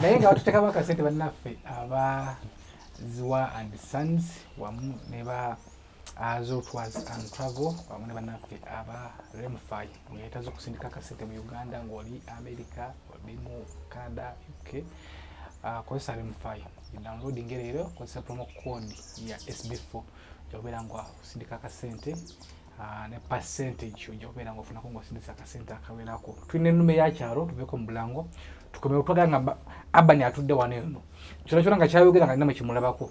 Naye nga batuteekamu akasente bannaffe aba Ziwa and Sons wamu ne ba Azul Tours and Travel wamu ne bannaffe aba Remfy ng'eetaaza okusindika akasente mu Uganda ng'oli America, oli mu Canada, UK. Kozesa Remfy, downloading leero kozesa promo code ya SB4 ojja kubeera nga osindika akasente ne percentage ojja kubeera nga ofunako ng'osindisa akasente akawerako. Tulina ennume ya kyalo tuveeko mu bulango tukomewo twagala nga Urban atudde wano eno kyona kyona nga kyayogera nga nina kimulabako.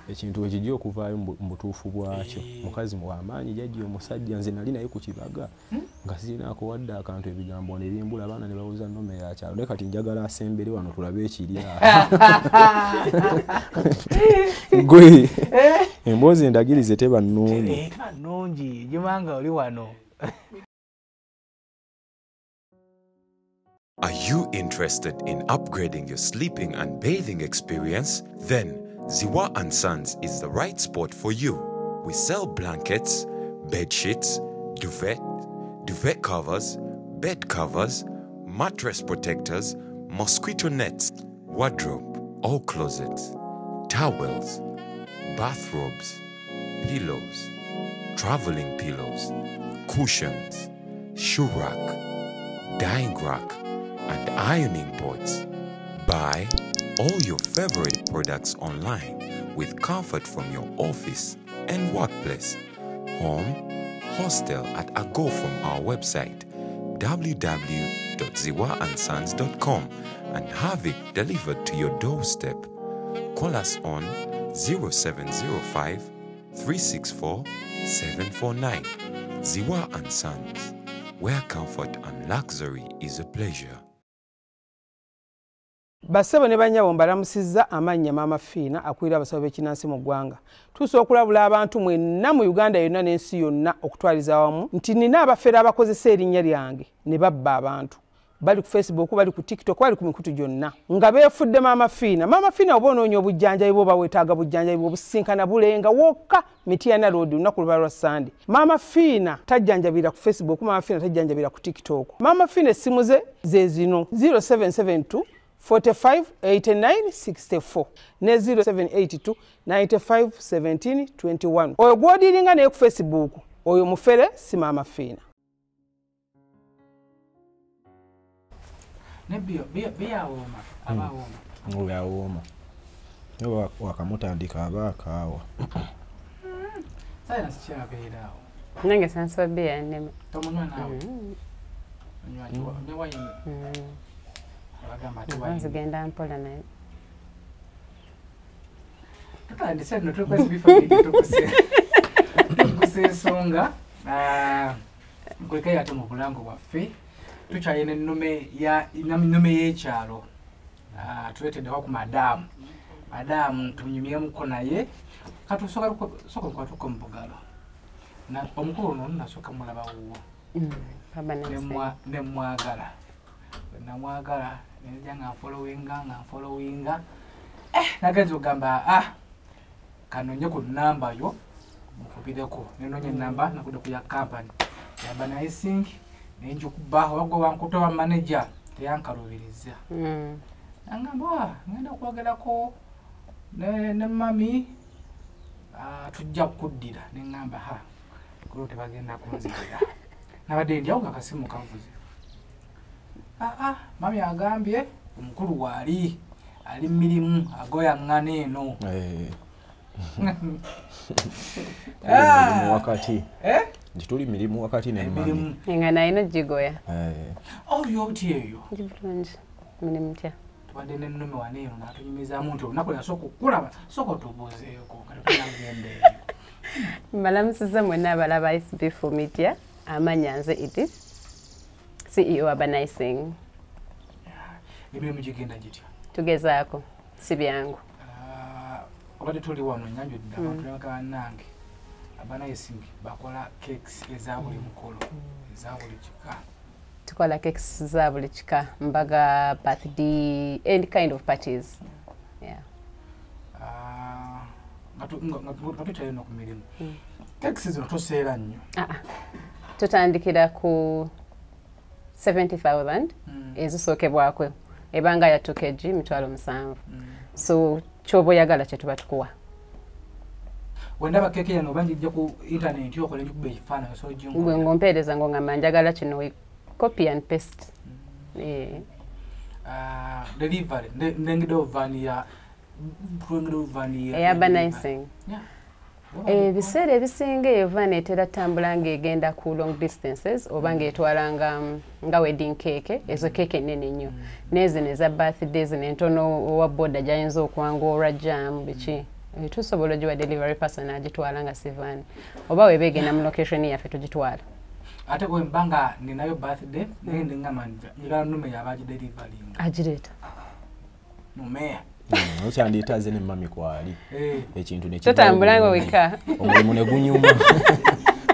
Ekintu ekijja okuvaayo mu butuufu bwakyo. Mukazi w'amaanyi jjajja omusajja nze nali naye ku kibaga nga sirinaako wadde akantu ebigambo ne bimbula abaana ne babuuza nnume ya kyalo naye kati njagala asembere wano tulabe ekiri awo. Gwe emboozi endagirize teba nnungi. Teba nnungi gimanga oli wano. Are you interested in upgrading your sleeping and bathing experience? Then Ziwa and Sons is the right spot for you. We sell blankets, bed sheets, duvet, duvet covers, bed covers, mattress protectors, mosquito nets, wardrobe or closets, towels, bathrobes, pillows, traveling pillows, cushions, shoe rack, dyeing rack, and ironing boards. Buy all your favorite products online with comfort from your office and workplace, home, hostel at a go from our website www.ziwaandsons.com and have it delivered to your doorstep. Call us on 0705 364 749. Ziwa and Sons, where comfort and luxury is a pleasure. Bassebo ne bannyabo mbalamusizza amannya Maama Fiina akulira abasawo b'ekinnansi mu ggwanga. Tusobola okulabula abantu mwenna mu Uganda yonna n'ensi yonna okutwaliza awamu nti nina abafere abakozesa erinnya lyange ne babba abantu. Bali ku Facebook, bali ku TikTok, bali ku mikutu gyonna nga beefudde Maama Fiina. Maama Fiina oba onoonya obujjanjabi bw'oba weetaaga bujjanjabi obusinkana bulenga wokka Mityana Road lunaku luba lwa Sande. Maama Fiina tajjanjabira ku Facebook, Maama Fiina tajjanjabira ku TikTok. Maama Fiina essimu ze ze zino 0772 45 89 64 ne 0782 95 17 21. Oyo gw'odiringa naye ku Facebook oyo mufere si Maama Fiina. Ne biyawooma abawooma. Oyawooma. Naye wakamutandika aba akaawa. Silence kyabeera awo. Nange sansaba bbiya nnema. Tomunywa naawe? Onywa wayini? Nzigenda mpola naye. Tutandise nno tuli ku SB Family tukuse ensonga nkulekayo ate mu bulango bwaffe. Tukyalina ennume y'ekyalo. Tuleeteddewo ku madaamu. Madaamu tunyumyemuko naye. Katusooka nkwatuko mu bugalo. Omukulu ono nasooka mulaba wuwo. Ne mwagala. Namwagala nenzija nga nfollowinga nagenza okugamba kanonye ku namba yo mukubireko nenonye enamba nakudde ku ya company yamba naye sink nenjikuba oba wankuta wa manager teyankalubiriza nangamba ngenda okwogerako ne mami tujja kukuddira neŋŋamba ha kulo tebagenda kunzirira nabadde ndyawo nga akasimu kavuze. Mami agambye omukulu waali ali mirimu agoyaŋŋana eno. Wakati nti tuli mirimu wakati ne mami nga nalina ogigoya. Oli oti eyo ndi bulungi, mirimu tya. Tubadde nennume wano eno n'atunyumizaamu nti olunaku lwasooka okukulaba sooka otubuuzeeko kati tunagenda eyo. Mbalamusizza mwenna abalaba SB4 Media, amannya nze Edith, CEO Urban Icing. Emirimu gigenda gitya? Tugezaako, si byangu. Obadde tuli wano nnyanjudde abantu ne bagamba bannange Urban Icing bakola cakes eza buli mukolo, eza buli kika. Tukola cakes za buli kika, mbaga, birthday, any kind of parties. Yeah. Nga tukyali no ku mirimu. Cakes zino toseera nnyo. Tutandikira ku 70,000 ezisookebwako ebanga ya 2 kg 7,000. So kyoba oyagala kye tuba tukuwa. Wendaba keke yano oba njijja ku internet okola njikuba ekifaananyi osobola oginkola. Gwe ng'ompeereza ng'ongamba njagala kino, copy and paste. Delivery ndengedde van ya eya Urban Icing. Ebiseera ebisinga eyo van etera ttambula ng'egenda ku long distances oba ng'etwala nga wedding cake, ezo keeke ennene nnyo. N'ezino eza birthday zino entono owa boda gy'ayinza okwanga olwa jam biki. Tusobola ogiwa delivery person agitwala nga si van. Oba weeba egenda mu location yaffe tugitwala. Ate bwe mba nga ninayo birthday naye ngamba njagala nnume y'aba agidelivaringa. Agireeta. Nume. Okyandiita ne mami kwali. Ekintu ne totambula nga wekka. Omulimu ne gunyuma.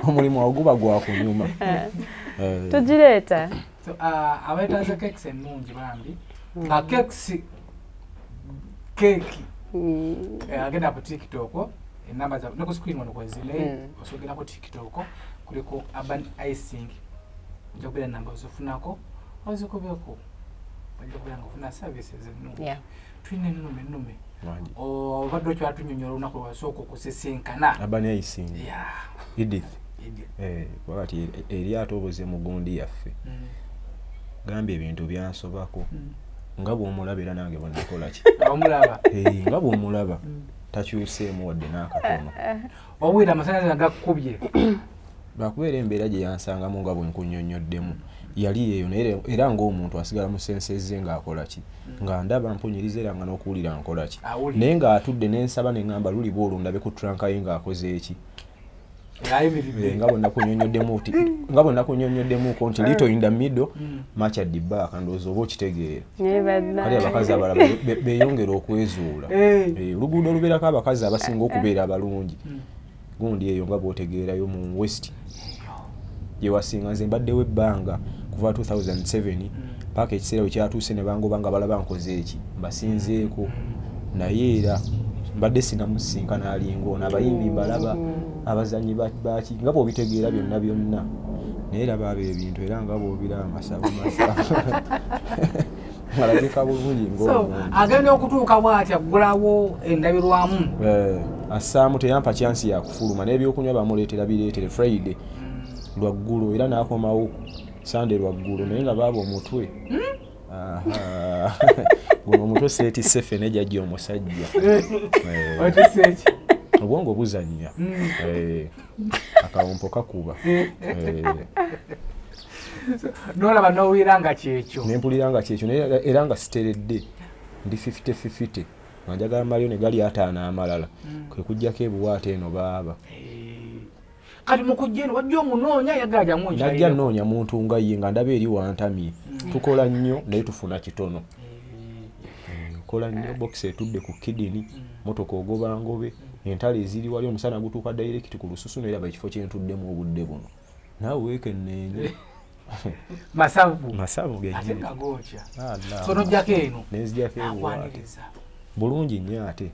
Omulimu aguba gwa kunyuma. Tugireeta. So abeetaaze cakes ennungi bambi. Nga cakes keeki. Agenda ku TikTok, enamba za ne ku screen wano kwezile, osogera ku TikTok kuliko Urban Icing. Ojja kubeera namba ozifunako, ozikubeko. Ojja kubeera ng'ofuna services ennungi. Tulina ennume. Obadde okyatunyonnyola olunaku lwasooka okusisinkana. Urban Icing. Edith. Wakati eryato obuze mu gundi yaffe. Gambye ebintu byansobako. Nga bw'omulaba era nange bwe ki. Omulaba. Nga bw'omulaba takyuseemu wadde n'akatono. Owulira amasannyalaze gakukubye. Lwakubeera embeera gye yansangamu nga bwe nkunnyonnyoddemu yali eyo naye era ng'omuntu asigala mu sense ze ng'akola ki, nga ndaba mpunyiriza era nga n'okuwulira nkola ki, naye ng'atudde ne nsaba ne ŋŋamba luli bw'olwo ndabe ku tranka ye ng'akoze eki. Nga bwe nakunnyonnyoddemu nti little in the middle much at the back, ndowooza oba okitegeera. Kale abakazi abalala beeyongera okwezuula. Oluguudo olubeerako abakazi abasinga okubeera abalungi gundi eyo nga bw'otegeerayo mu West gye wasinga. Nze mbaddewo ebbanga kuva 2007 paka ekiseera we kyatuuse ne bangoba nga balaba nkoze eki, mbasinzeeko, naye era mbadde sinamusinkana alinga ono. Abayimbi mbalaba, abazannyi baki nga bw'obitegeera byonna byonna, naye era baaba ebintu era nga bw'obiraba masavu masavu alabika bulungi ng'omuntu. Agenda okutuuka bw'ati aggulawo endabirwamu. Assaamu teyampa kyansi yakufuluma n'ebyokunywa bamuleetera bireetere Friday lwaggulo era n'akomawo Sunday lwaggulo, naye nga baaba omutwe. Guno omutwe seetisse ffene jjajja omusajja. Obwongo buzannya. Akawompo kakuba. Nolaba n'owulira nga kyekyo. Ne mpulira nga kyekyo naye era nga siteredde ndi 50-50 nga njagala maliyo ne gali 50 amalala kwe kujjako ebuwaata eno baaba. Kati mu kujja eno wajja omunoonya yagala jamu nkyalira. Najja nnoonya muntu nga ye nga ndaba eri wantamye. Tukola nnyo naye tufuna kitono. Kola nnyo box etudde ku kidini, motoka ogoba ngobe, entale eziri wali omusana gutuuka direct ku lususu n'eraba ekifo kye ntuddemu obudde buno. Naawe weekenneenye. Masavu. Masavu gennyini. Ate nga gookya. So n'ojjako eno. Ne nzijjako ebuwaate. Bulungi nnyo ate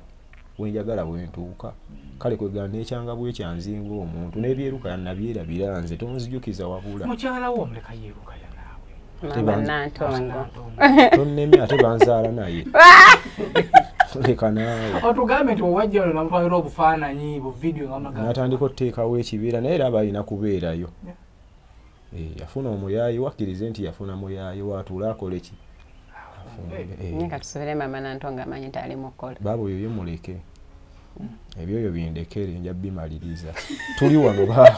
wenjagala bwe ntuuka. Kale kwegamba n'ekyanga bwe kyanzinga omuntu n'ebyeruka nabyerabira nze tonzijukiza wabula. Mukyala wo omuleka yeeruka ya naawe. Mama Nantongo. Tonnemye ate banzaala naye. Leka naawe. Otugambe nti wewajja olwo namutwalira obufaananyi bu vidiyo nga mugamba. N'atandika okuteekawo ekibeera naye era aba alina kubeerayo. Yafuna omuyaayi, wakkirize nti yafuna muyaayi, watuula akole ki? Nga tusubire mama Nantongo amanyi nti ali mu kukola. Baaba oyo ye muleke. Ebyoyo bindekere nja bimaliriza. Tuli wano baaba.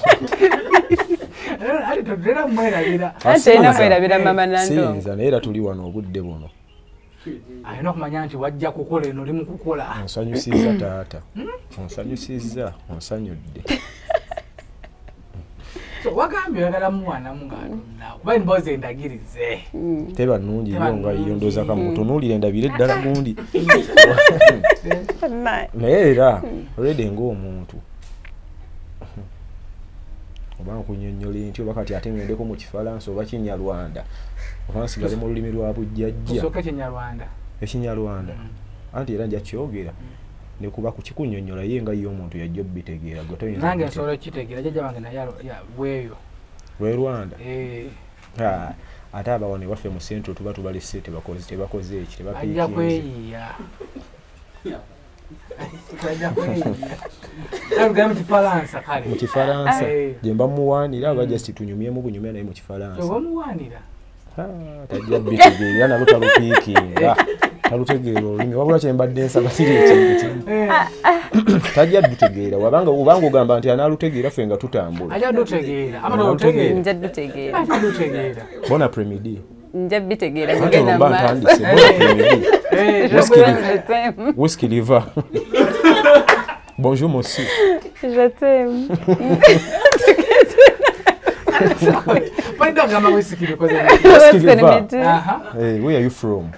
Ali totera mwerabira. Ate ena mwerabira mama Nantongo. Siyinza naye era tuli wano obudde buno. Alina okumanya nti wajja kukola eno oli mu kukola. Onsanyusizza taata. Onsanyusizza, onsanyudde. So wagambye oyagala muwanamu ng'atunula kuba emboozi endagirize. Teba nnungi nnyo nga yo ndowooza kamutunuulire ndabire ddala gundi. Naye era already ng'omuntu oba nkunyonnyola nti oba kati ate ngendeko mu Kifalansa oba Kinyarwanda oba nsigale mu lulimi lwa bujjajja. Tusooke Kinyarwanda. Ekinyarwanda. Anti era nja kyogera. Nekuba kukikunnyonnyola ye nga ye omuntu yajja obitegeera gwe toyinza. Nange nsobola okukitegeera jjajja wange naye bweyo. Lwe Rwanda? Ate abawa ne waffe mu Central tuba tubalese tebakoze eki tebapiikinze. Ajja kweyiiya. Ajja kweyiiya. Tugende mu Kifalansa kale. Mu Kifalansa gye mba muwaanira oba just tunyumyemu bunyumya naye mu Kifalansa. Oba muwaanira? Tajja bitegeera nalwo talupiikinga. Talutegeera olulimi wabula kye mbadde nsaba kiri ekintu kimu. Tajja dutegeera wabanga obanga ogamba nti anaalutegeera ffe nga tutambula. Ajja dutegeera. Ama Nja dutegeera. Ajja dutegeera. Bon après-midi. Nja bitegeera kugenda mu maaso. Bon après-midi. Où est-ce qu'il y va? Bonjour monsieur. Je t'aime. Où est-ce qu'il va? Hey, where are you from?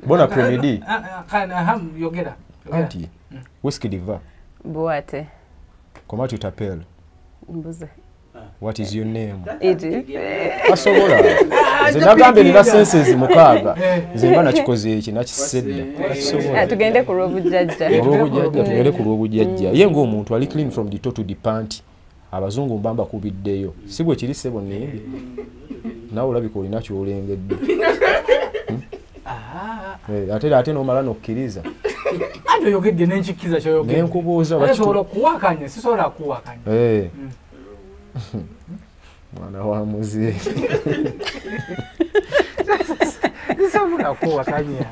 Bon après-midi. Auntie, où est-ce qu'il va? Boate. Comment tu t'appelles? Mbuze. What is your name? Edith. Asobola. Nze nagambye nina senses mukaaga. Nze mba nakikoze eki nakisedda. Asobola. Tugende ku lw'obujjajja. Olw'obujjajja tugende ku lw'obujjajja. Ye ng'omuntu ali clean from the toe to the panty. Abazungu mbamba kubiddeyo. Si bwe kiri ssebo nnembi. Naawe olabika olina ky'olengedde. Ate n'omala n'okkiriza. Ate oyogedde n'enkikkiriza ky'oyogedde. Ne nkubuuza Ate osobola okuwakanya, sisobola kuwakanya. Mwana wa muzeeyi. Sisobola kuwakanya.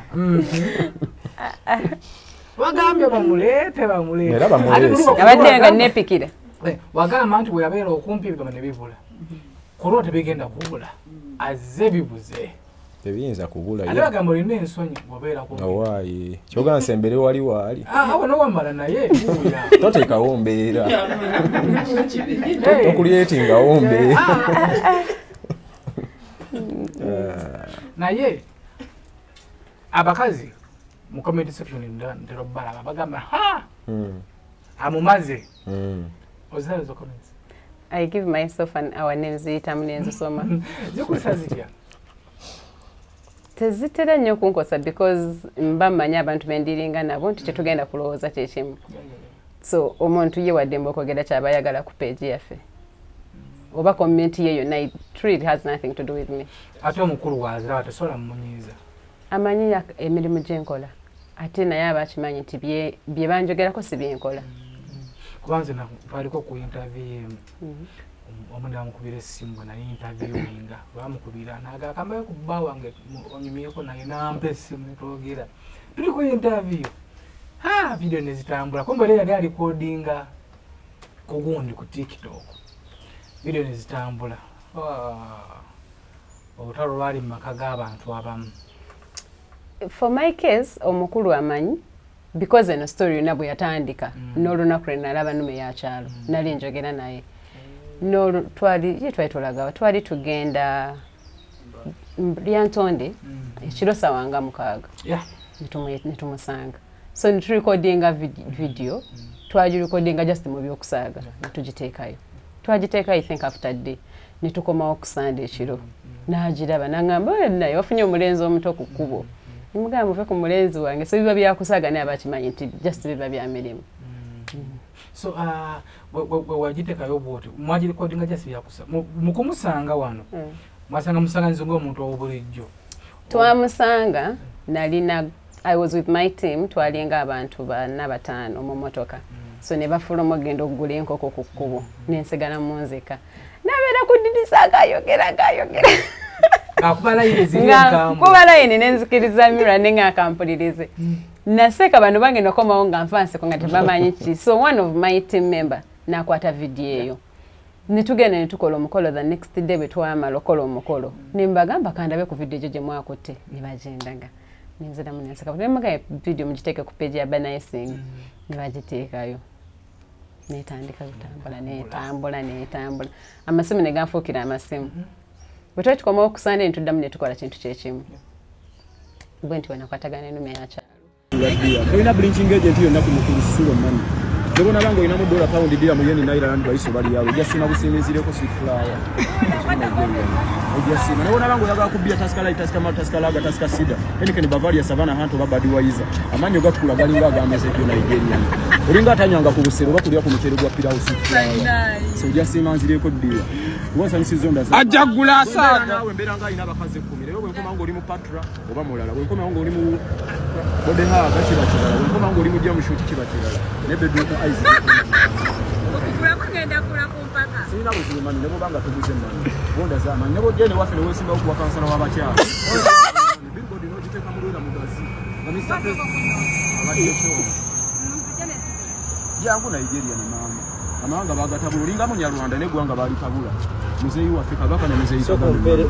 Wagambye bamuleete bamuleete. Era bamuleese. Abadde nga nneepikira. Wagamba nti bwe yabeera okumpi ebigambo ne bibula. Ku lwo tebigenda kubula. Azze bibuze. Tebiyinza kubula. Ate bagamba olina ensonyi bw'obeera kumpi. Owaaye. Kyogamba nsembere wali waali. Awo n'owamala naye buuya. Toteekawo mbeera. Tokulyetingawo mbeera. Naye abakazi mu comment section ntera obbalaba bagamba ha! Amumaze. Oziraba ezo comments? I give myself an hour nenziyitamu nenzisoma. Zikusa zitya? Tezitera nnyo kunkosa because mba mmanyi abantu bendiringa nabo nti tetugenda kulowooza kyekimu. So omuntu ye waddembe okwogera ky'aba ayagala ku page yaffe. Oba comment ye yonna it really has nothing to do with me. Ate omukulu waziraba tosobola mmunyiiza. Amanyi emirimu gye nkola. Ate naye aba akimanyi nti bye banjogerako si bye nkola. Kuba nze twaliko ku interview emu. Omuntu amukubira essimu naye interviewinga bamukubira n'agamba kambayo ku bba wange onyumyeko naye n'ampa essimu ne twogera. Tuli ku interview. Ha, video ne zitambula. Kumbe yali yali alikodinga ku gundi ku TikTok. Video ne zitambula. Olutalo lwali mu maka g'abantu abamu. For my case, omukulu amanyi because eno story yonna bwe yatandika n'olunaku lwe nalaba nnume ya kyalo nali njogera naye. Twali tolagawa twali tugenda Lyantonde ekiro ssaawa nga 6 ne tumusanga. So niturekodinga video twagirekodinga just mu byokusaaga ne tugiteekayo. Twagiteekayo I think after day ne tukomawo ku Sunday ekiro n'agiraba n'angamba naye wafunye omulenzi omuto ku kkubo. Nimugamba muve ku mulenzi wange so biba byakusaaga naye aba akimanyi nti just biba bya mirimu. So wagiteekayo bw'otyo mwagirekodinga just byakusa mu kumusanga wano mwasanga musanganizo ng'omuntu ow'obulijjo. Twamusanga nalina I was with my team twalinga abantu 4 5 mu motoka. So ne bafuluma ogenda okugula enkoko ku kkubo ne nsigala mu nzeka. Nabeera ku ddirisa ng'ayogera ng'ayogera. Akuba layini ziri enkambwe. Kuba layini nenzikiriza Mira nenga akampulirize. Naseka bano bange nokomawo nga nfa nseko nga tebamanyi ki. So one of my team member nakwata video eyo. Nitugenda ne tukola omukolo the next day bwe twamala okola omukolo. Ne mbagamba kandabe ku video egyo gye mwakutte ne bagendaga. Nenziramu nenseka. Ne mbagamba video mugiteeke ku page ya Urban Icing. Ne bagiteekayo. Netandika kutambula netambula netambula. Amasimu ne ganfuukira amasimu. Bwe twali tukomawo ku Sunday ne tuddamu ne tukola kintu kyekimu. Bwe nti wanakwatagana ennume yakyalo. Tolina blinching agent yonna ku mukulu Sulo Mani. Ne bw'onaaba ng'olinamu dola, pound, dira mu yeni, naira, rand, baiso bali yawe ojja siima busiimizireko sweet flower. Ojja siima. Ne bw'onaaba ng'oyagala kubbiya Tusker Lite, Tusker Malt, Tusker Lager, Tusker Cider, Heineken, Bavaria, Savannah, Hunt oba Budweiser, amannyo gatukula galinga agameze gyo Nigeria. Olinga atanywanga ku busero oba kulya ku muceere gwa pilawo sweet flower. So ojja siima nzireko ddiya. Kuba nsanyusizza ondaze. Ajja kugula asaaga. Naawe mbeera nga alina abakazi 10. Leero bwe nkomawo ng'oli mu Patra oba mulala, bwe nkomawo ng'oli mu Bodehaga kiba kirala, bwe nkomawo ng'oli mu Jamushuti kiba kirala. Ne bedroom eyes. Okugula kugenda kula ku mpaka. Sirina buzibu mani ne bw'oba nga tuguze mani. Bonda z'amaanyi. Ne bw'ojja eno ewaffe ne weesimbawo ku bwakansala w'abakyala. Billboard n'ogiteeka mu lwera mugazi. Nga Mr. President abadde kyono. Jangu Nigeria ne maama. Amawanga bagatabula olinga Munyarwanda n'eggwanga baalitabula. Muzeeyi waffe Kabaka ne Muzeeyi Kagame.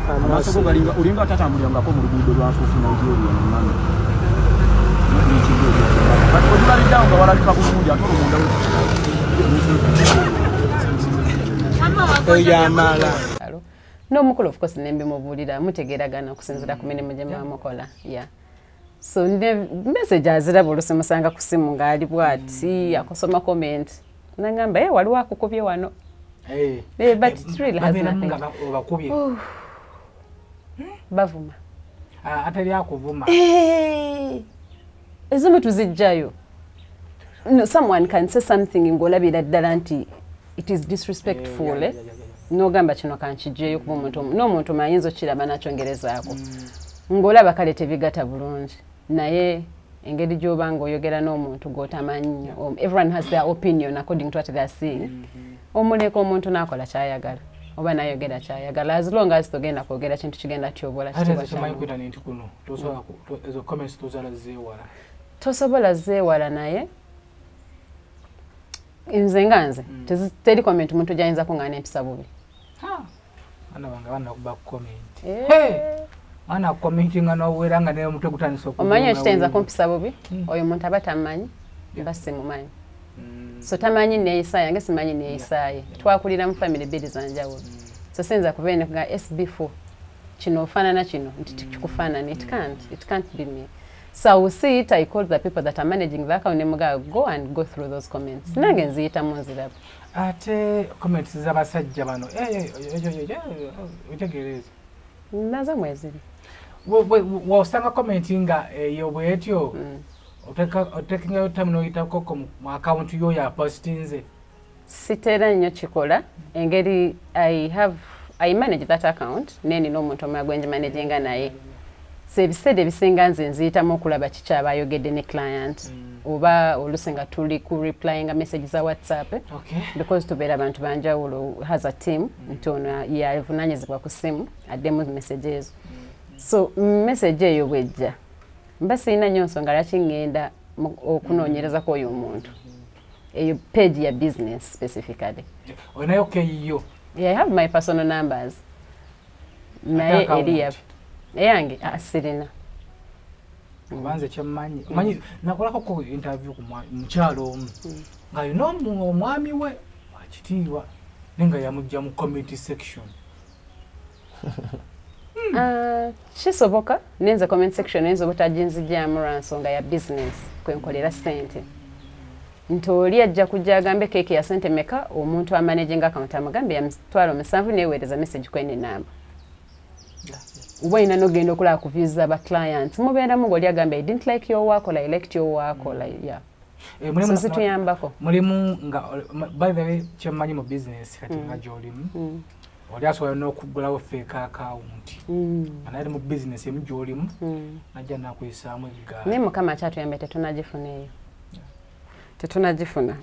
Amaaso go galinga olinga atatambulirangako mu luguudo lwa nfuufu Nigeria ne maama. Kati otubaliddeawo nga walabika bulungi ate olwo munda Oyamala. N'omukulu of course ne mbimubuulira mutegeeragana okusinziira ku mirimu gye muba mukola. Yeah. So ne message aziraba oluusi musanga ku ssimu ng'ali bw'ati akosoma comment. Nangamba waliwo akukubye wano. But it really has nothing. Obakubye. Bavuma. Ateri akuvuma. Ezimu tuzijjayo. No, someone can say something ng'olabira ddala nti it is disrespectful. N'ogamba kino kankiggyeyo kuba omuntu n'omuntu ayinza okukiraba n'akyongerezaako. Ng'olaba kale tebigata bulungi. Naye engeri gy'oba ng'oyogera n'omuntu gw'otamanyi, everyone has their opinion according to what they are seeing. Omuleka omuntu n'akola ky'ayagala oba n'ayogera ky'ayagala as long as togenda kwogera kintu kigenda tyobola kitiibwa kya muntu. Ate kuno tosobola ezo comments tosobola zeewala. Tosobola zeewala naye nze nga nze teri comment muntu gy'ayinza kungaana empisa bubi. Abaana bange banakuba comment. Ana commentinga n'owera nga naye omutwe gutandise okuluma. Omanyi ekitayinza kumpisa bubi? Oyo omuntu aba tamanyi, mba simumanyi. So tamanyi neeyisa yange, simanyi neeyisa ye. Twakulira mu family bbiri za njawulo. So siyinza kubeera ne kuga SB4 kino ofaanana kino nti kikufaanana. It can't be me. So I will see it, I call the people that are managing the account ne mugamba go and go through those comments. Nange nziyitamu nziraba. Ate comments z'abasajja bano otegeereza. Nazo mweziri. Wosanga comment nga eyo bwetyo otekingayo time n'oyitako mu account yo ya postinze. Sitera nnyo kikola engeri I manage that account neni n'omuntu omulala gwe ngimanaginga naye. So ebiseera ebisinga nze nziyitamu okulaba kiki aba ayogedde ne client oba oluusi nga tuli ku replyinga message za WhatsApp because tubeera abantu banjawulo has a team nti ono yavunaanyizibwa ku ssimu addemu message ezo. So message eyo bw'ejja mba sirina nnyo nsonga lwaki ŋŋenda okunoonyerezako oyo omuntu. Eyo page ya business specifically. Olinayo keeyo? Yeah, I have my personal numbers. Naye eri eyange sirina. Kubanze kyemmanyi. Omanyi nakolako ku interview ku mukyalo omu ng'alina omwami we wakitiibwa naye nga yamuggya mu comment section. Kisoboka nenze comment section eyinza obutaginzigyamu lwa nsonga ya business kwe nkolera ssente. Nti oli ajja kujja agambe keeki ya ssente meka omuntu amanaginga account amugambe ya 70,000 neeweereza message kwene namba. Oba olina n'ogenda okulaba ku views z'aba clients mubeeramu ng'oli agamba I didn't like your work or I liked your work or like, yeah. So zituyambako. Mulimu nga by the way kyemmanyi mu business kati nga gy'olimu oli asobola n'okuggulawo fake account. Naye mu business emu gy'olimu najja n'akuyisaamu eggaali. Naye Mukama akyatuyambye tetunagifuna eyo. Tetunagifuna.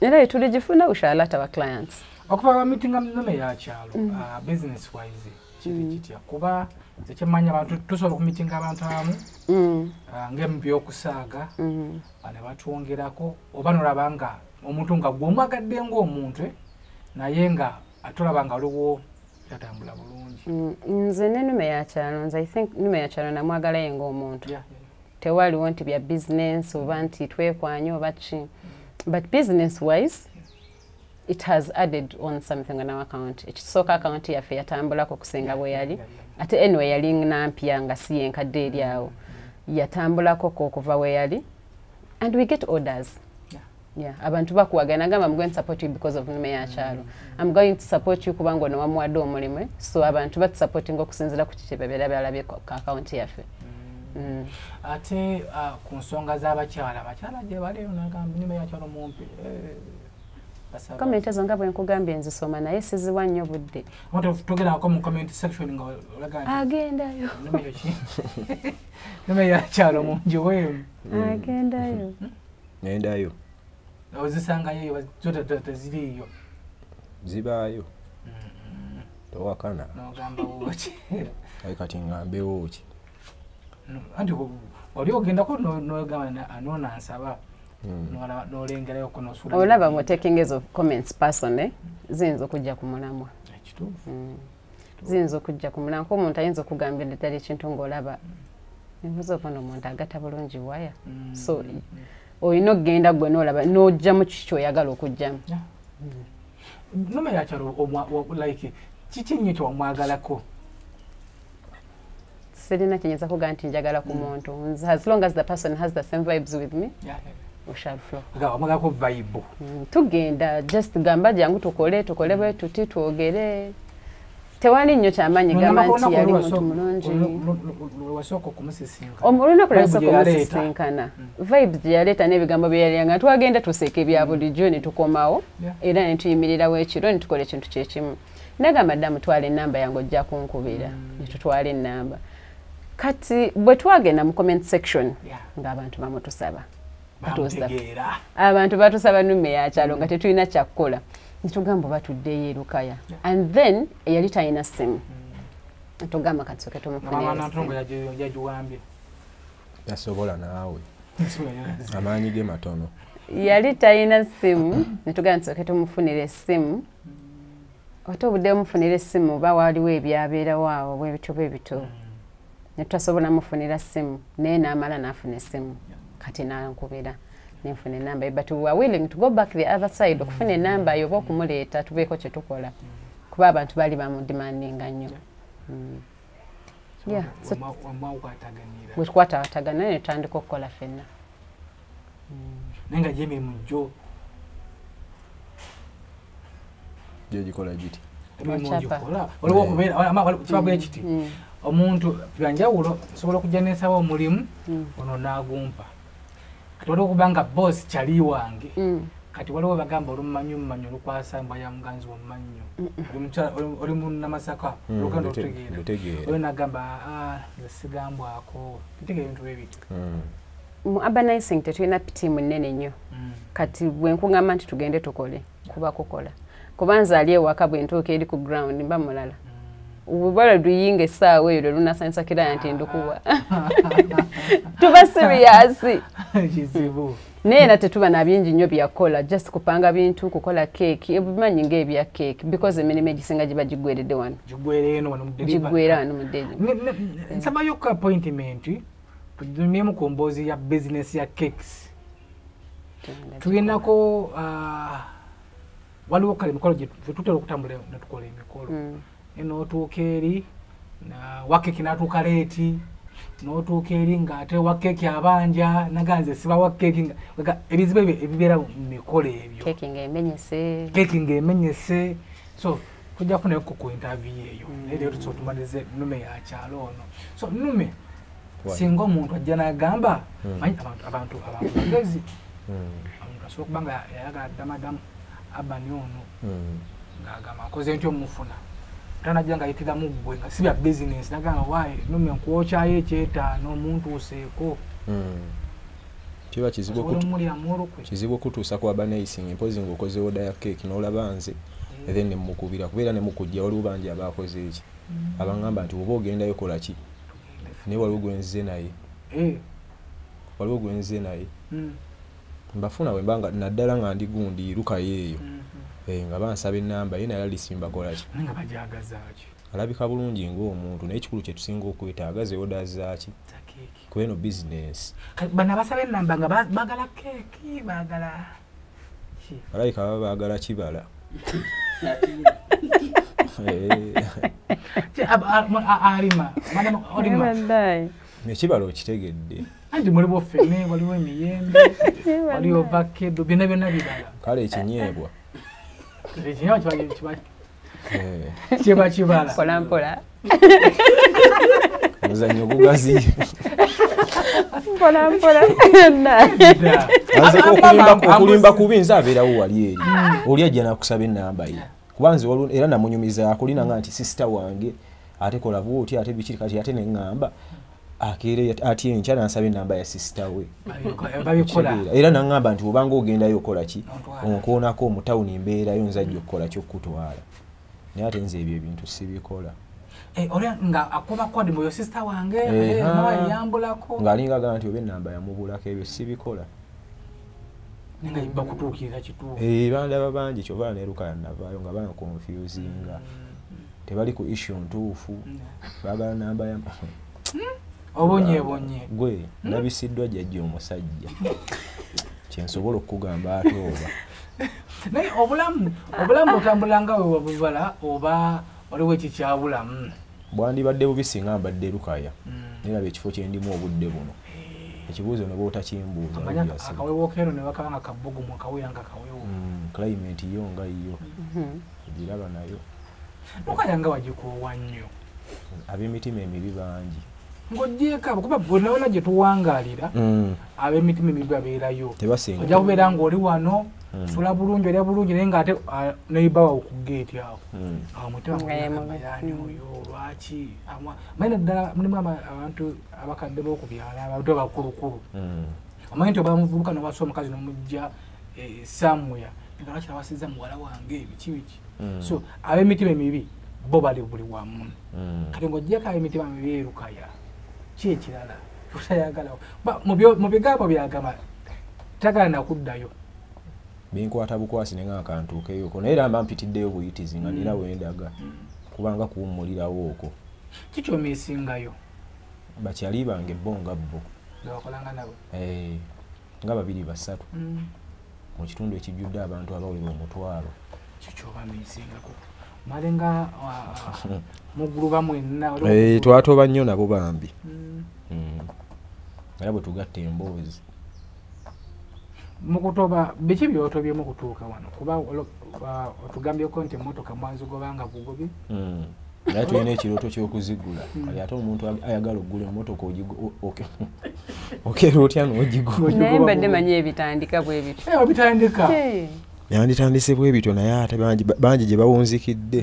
Era tuligifuna we shall alert our clients. Okuva wa meeting nome ya kyalo, business wise kiri kitya kuba nze kyemmanyi abantu tusobola okumitinga abantu abamu ng'ebyokusaaga ne batwongerako oba nolaba nga omuntu nga gwe omwagadde ng'omuntu naye nga atolaba nga waliwo yatambula bulungi. Nze ne Nume ya kyalo, nze I think Nume ya kyalo namwagalayo ng'omuntu. Tewaliwo nti bya business oba nti twekwanye oba ki, but business wise it has added on something on our account. Ekisooka account yaffe yatambulako okusinga bwe yali, ate anyway yali nampya nga si yenkadde eri awo, yatambulako okuva we yali, and we get orders. Yeah, abantu bakuwagana gamba I'm going to support you because of Nume ya kyalo. I'm going to support you kubanga ono wamuwadde omulimu, so abantu batusupportinga okusinziira ku kiki babeera balabye ku account yaffe. Ate ku nsonga z'abakyala, abakyala gye bali nagamba Nume ya kyalo mumpi. Comment ezo nga bwe nkugambye nzisoma naye siziwa nnyo budde. Togerako mu comment section nga olaga nti agendayo. Nume ya kyalo mungi weemu. Agendayo. Ngendayo. Ozisangayo zo teziriiyo. Zibaayo. Towakana. N'ogamba woki. Aye kati ngambewo ki? Anti oli ogendako n'ogamba anoona nsaba. Olaba mu taking ezo comments person ziyinza okujja ku mulamwa. Ziyinza okujja ku mulamwa kuba omuntu ayinza okugambira ddala ekintu ng'olaba nvuza okubona omuntu agatta bulungi waya. So olina okugenda gwe n'olaba n'oggyamu kiki ky'oyagala okuggyamu. Nume ya kyalo like kiki nnyo kyewamwagalako? Sirina kyenyinza kugamba nti njagala ku muntu. As long as the person has the same vibes with me, we shall flow. Wamwagalako vibe. Tugenda just gamba jangu tukole tukole bwe tuti twogere. Tewali nnyo kyamaanyi gamba nti yali muntu mulungi. Wasooka okumusisinkana. Olunaku lwe nasooka okumusisinkana, vibes gye yaleeta n'ebigambo bye yaliranga twagenda tuseka ebya bulijjo ne tukomawo era ne tuyimirirawo ekiro ne tukola ekintu kye kimu. Nagamba dda mutwale ennamba yange ojja kunkubira, ne tutwala ennamba. Kati bwe twagenda mu comment section ng'abantu bamutusaba. Abantu batusaba Nume ya kyalo nga tetulina kyakukola. Nitugamba batuddeyo e Lukaya. And then eyali talina ssimu. Ntugamba katusooke tumufunire. Tasobola naawe. Amaanyi ge matono. Yali talina ssimu, netugamba tusooke tumufunire essimu. Ate obudde omufunira essimu oba waliwo ebyabeerawo awo bwe bityo bwe bityo. Ne tutasobola mufunira ssimu, naye n'amala n'afuna essimu. Kati n'ankubira. Nenfuna enamba, but we are willing to go back the other side okufuna enamba yo oba okumuleeta tubeeko kye tukola kuba abantu baali bamudemandinga nnyo. Yeah, so bwe tukwatagana ne tutandika okukola ffenna. Naye nga gy'emirimu gyo gye gikola giti. Emirimu gikola waliwo okubeera kiba bwe kiti omuntu byanjawulo nsobola okujja n'ensaba omulimu ono n'agumpa. Kati waliwo okuba nga boss kyali wange. Kati waliwo bagamba olummanyo mmanyo olukwasa mbwa ya muganzi wa mmannyo. Oli munnamasaka oluganda olutegeera. Oyo n'agamba nze sigambwako. Ntegeera ebintu bwe bityo. Mu urbanizing tetulina ttiimu nnene nnyo. Kati bwe nkugamba nti tugende tukole, kuba kukola. Kuba nze ali ewaka bwe ntuuka eri ku ground mba mulala. Obubala luyinga essaawa eyo lwe lunasanyusa kiraya nti ndukuwa. Tuba serious. Kizibu. Naye era tetuba na bingi nnyo byakukola, just kupanga bintu, kukola keeki, ebimanyi ng'ebya keeki because emirimu egisinga giba giggweredde wano. Giggwera eno wano mu delivery. Giggwera wano mu delivery. Nsabayo ku appointment tunyumyemu ku mboozi ya business ya cakes. Tulinako waliwo kale emikolo gye tutera okutambula ne tukola emikolo. N'otuuka eri wakeeki n'atuuka leeti, n'otuuka eri ng'ate wakeeki abanja naganze siba wakeeki nga ebizibu ebyo ebibeera mu mikolo ebyo. Keeki ng'emenyese. Keeki ng'emenyese. So tujja kufunayo ku interview eyo. Naye leero tusobola tumalirize Nume ya kyalo ono. So Nume singa omuntu ajja n'agamba manyi abantu bagezi. Omuntu asobola okuba nga yayagala dda madamu Abani ono ng'agamba nkoze ntya omufuna. Tanajja ng'ayitiramu ggwe nga si bya bizinensi n'agamba waayi Nume nkwokyayo ekyetaano omuntuuseeko. Kiba kizibu okutuusa ku urbanizing mpozi ng'okoze order ya keeki n'olaba nze Then ne mukubira kubeera ne mukujja waliwo bangi abakoze eki abangamba nti oba ogendayo kola ki naye waliwo gwenze naye waliwo gwenze naye mbafuna bwe mbanga naddala nga ndi gundi lukayo eyo nga bansaba ennamba ye naye alisimba kola ki nga bajagazaaki alabika bulungi ng'omuntu naye ekikulu kye tusinga okwetaaga ze oda zaaki kweno business bana basaba ennamba nga baagala keeki baagala ki alabika baba baagala kibala alima olima ekibala okitegedde anti muliwo ffene waliwo emiyembe waliwo vakedo byonna byonna bibala kale ekinyeebwa ekinyeebwa kiba kibala mpola mpola omuzannyo gugazi mpola mpola okulimba kubi nze abeerawo wali eri oli ajja nakusaba ennamba ye kuba nze era namunyumizaako linanga nti sisita wange ate kola bwoti ate bikiri kati ate neŋŋamba akeere ati enkya nansaba ennamba ya sisita we era naŋŋamba nti obanga ogendayo okola ki onkoonako mu tawuni mbeerayo nzajja okukola ki okukutwala naye ate nze ebyo ebintu sibikola oli nga akuba kodi mu yo sisita wange yambulako ng'alinga agamba nti oba ennamba yamubulako ebyo sibikola nga bakutuukirira kituufu bandaba bangi kyova neruka navaayo nga banconfusinga tebali ku issue ntuufu baagala namba ya obonyebonye gwe ndabisiddwa jjajja omusajja kyensobola okukugamba ate oba naye obulamu otambula nga we wabubala oba waliwo ekikyabulamu bwandibadde bubi singa mbadde Lukaya naye laba ekifo kye ndimu obudde buno ekibuuzo ne bw'otakimbuuza akawewo keeno ne bakaba nga kabugumu akawuya nga kawewo climate yo nga yo ogiraba nayo Lukaya nga wagikoowa nnyo ab'emitima emibi bangi ng'ogyeko abo kuba bonna bonna gye tuwangaalira ab'emitima emibi babeerayo ojja kubeera ng'oli wano sula bulungi olya bulungi naye ng'ate neibawawo ku geeti awo awo mutima yaani oyo lwaki manyi naddala mulimu abantu abakadde b'oku byalo abantu abakulukulu omanyi nti oba muvubuka nowasa omukazi n'omujja somewhere nga lwaki awasizza muwala wange biki biki so ab'emitima emibi bo bali buli wamu kati ng'ogyeko ab'emitima emibi erukaya ki ekirala tutayagala mu bigambo byagamba tagala nakuddayo binkwata bukwasi nenga akantuukeyoko naye era mba mpitiddeyo buyitizi nga nina wendaga kubanga kuwummulirawo okwo kikyomisingayo bakyali bange bo nga bo bakolanga nabo nga 2 3 mu kitundu ekijjudde abantu abawera 1000 kikyobamisingako malenga muguluba mwenna twatoba nnyo nabo bambi era bwe tugatta emboozi mukutoba biki byotobyemu okutuuka wano kuba otugambyeko nti emmotoka mwanzigobanga bugobi naye tulina ekirooto ky'okuzigula kali ate omuntu ayagala okugula emmotoka okeera otya n'ogigula naye mbadde manyi ebitandika bwe bityo obitandika yanditandise bwe bityo naye ate bangi gye bawunzikidde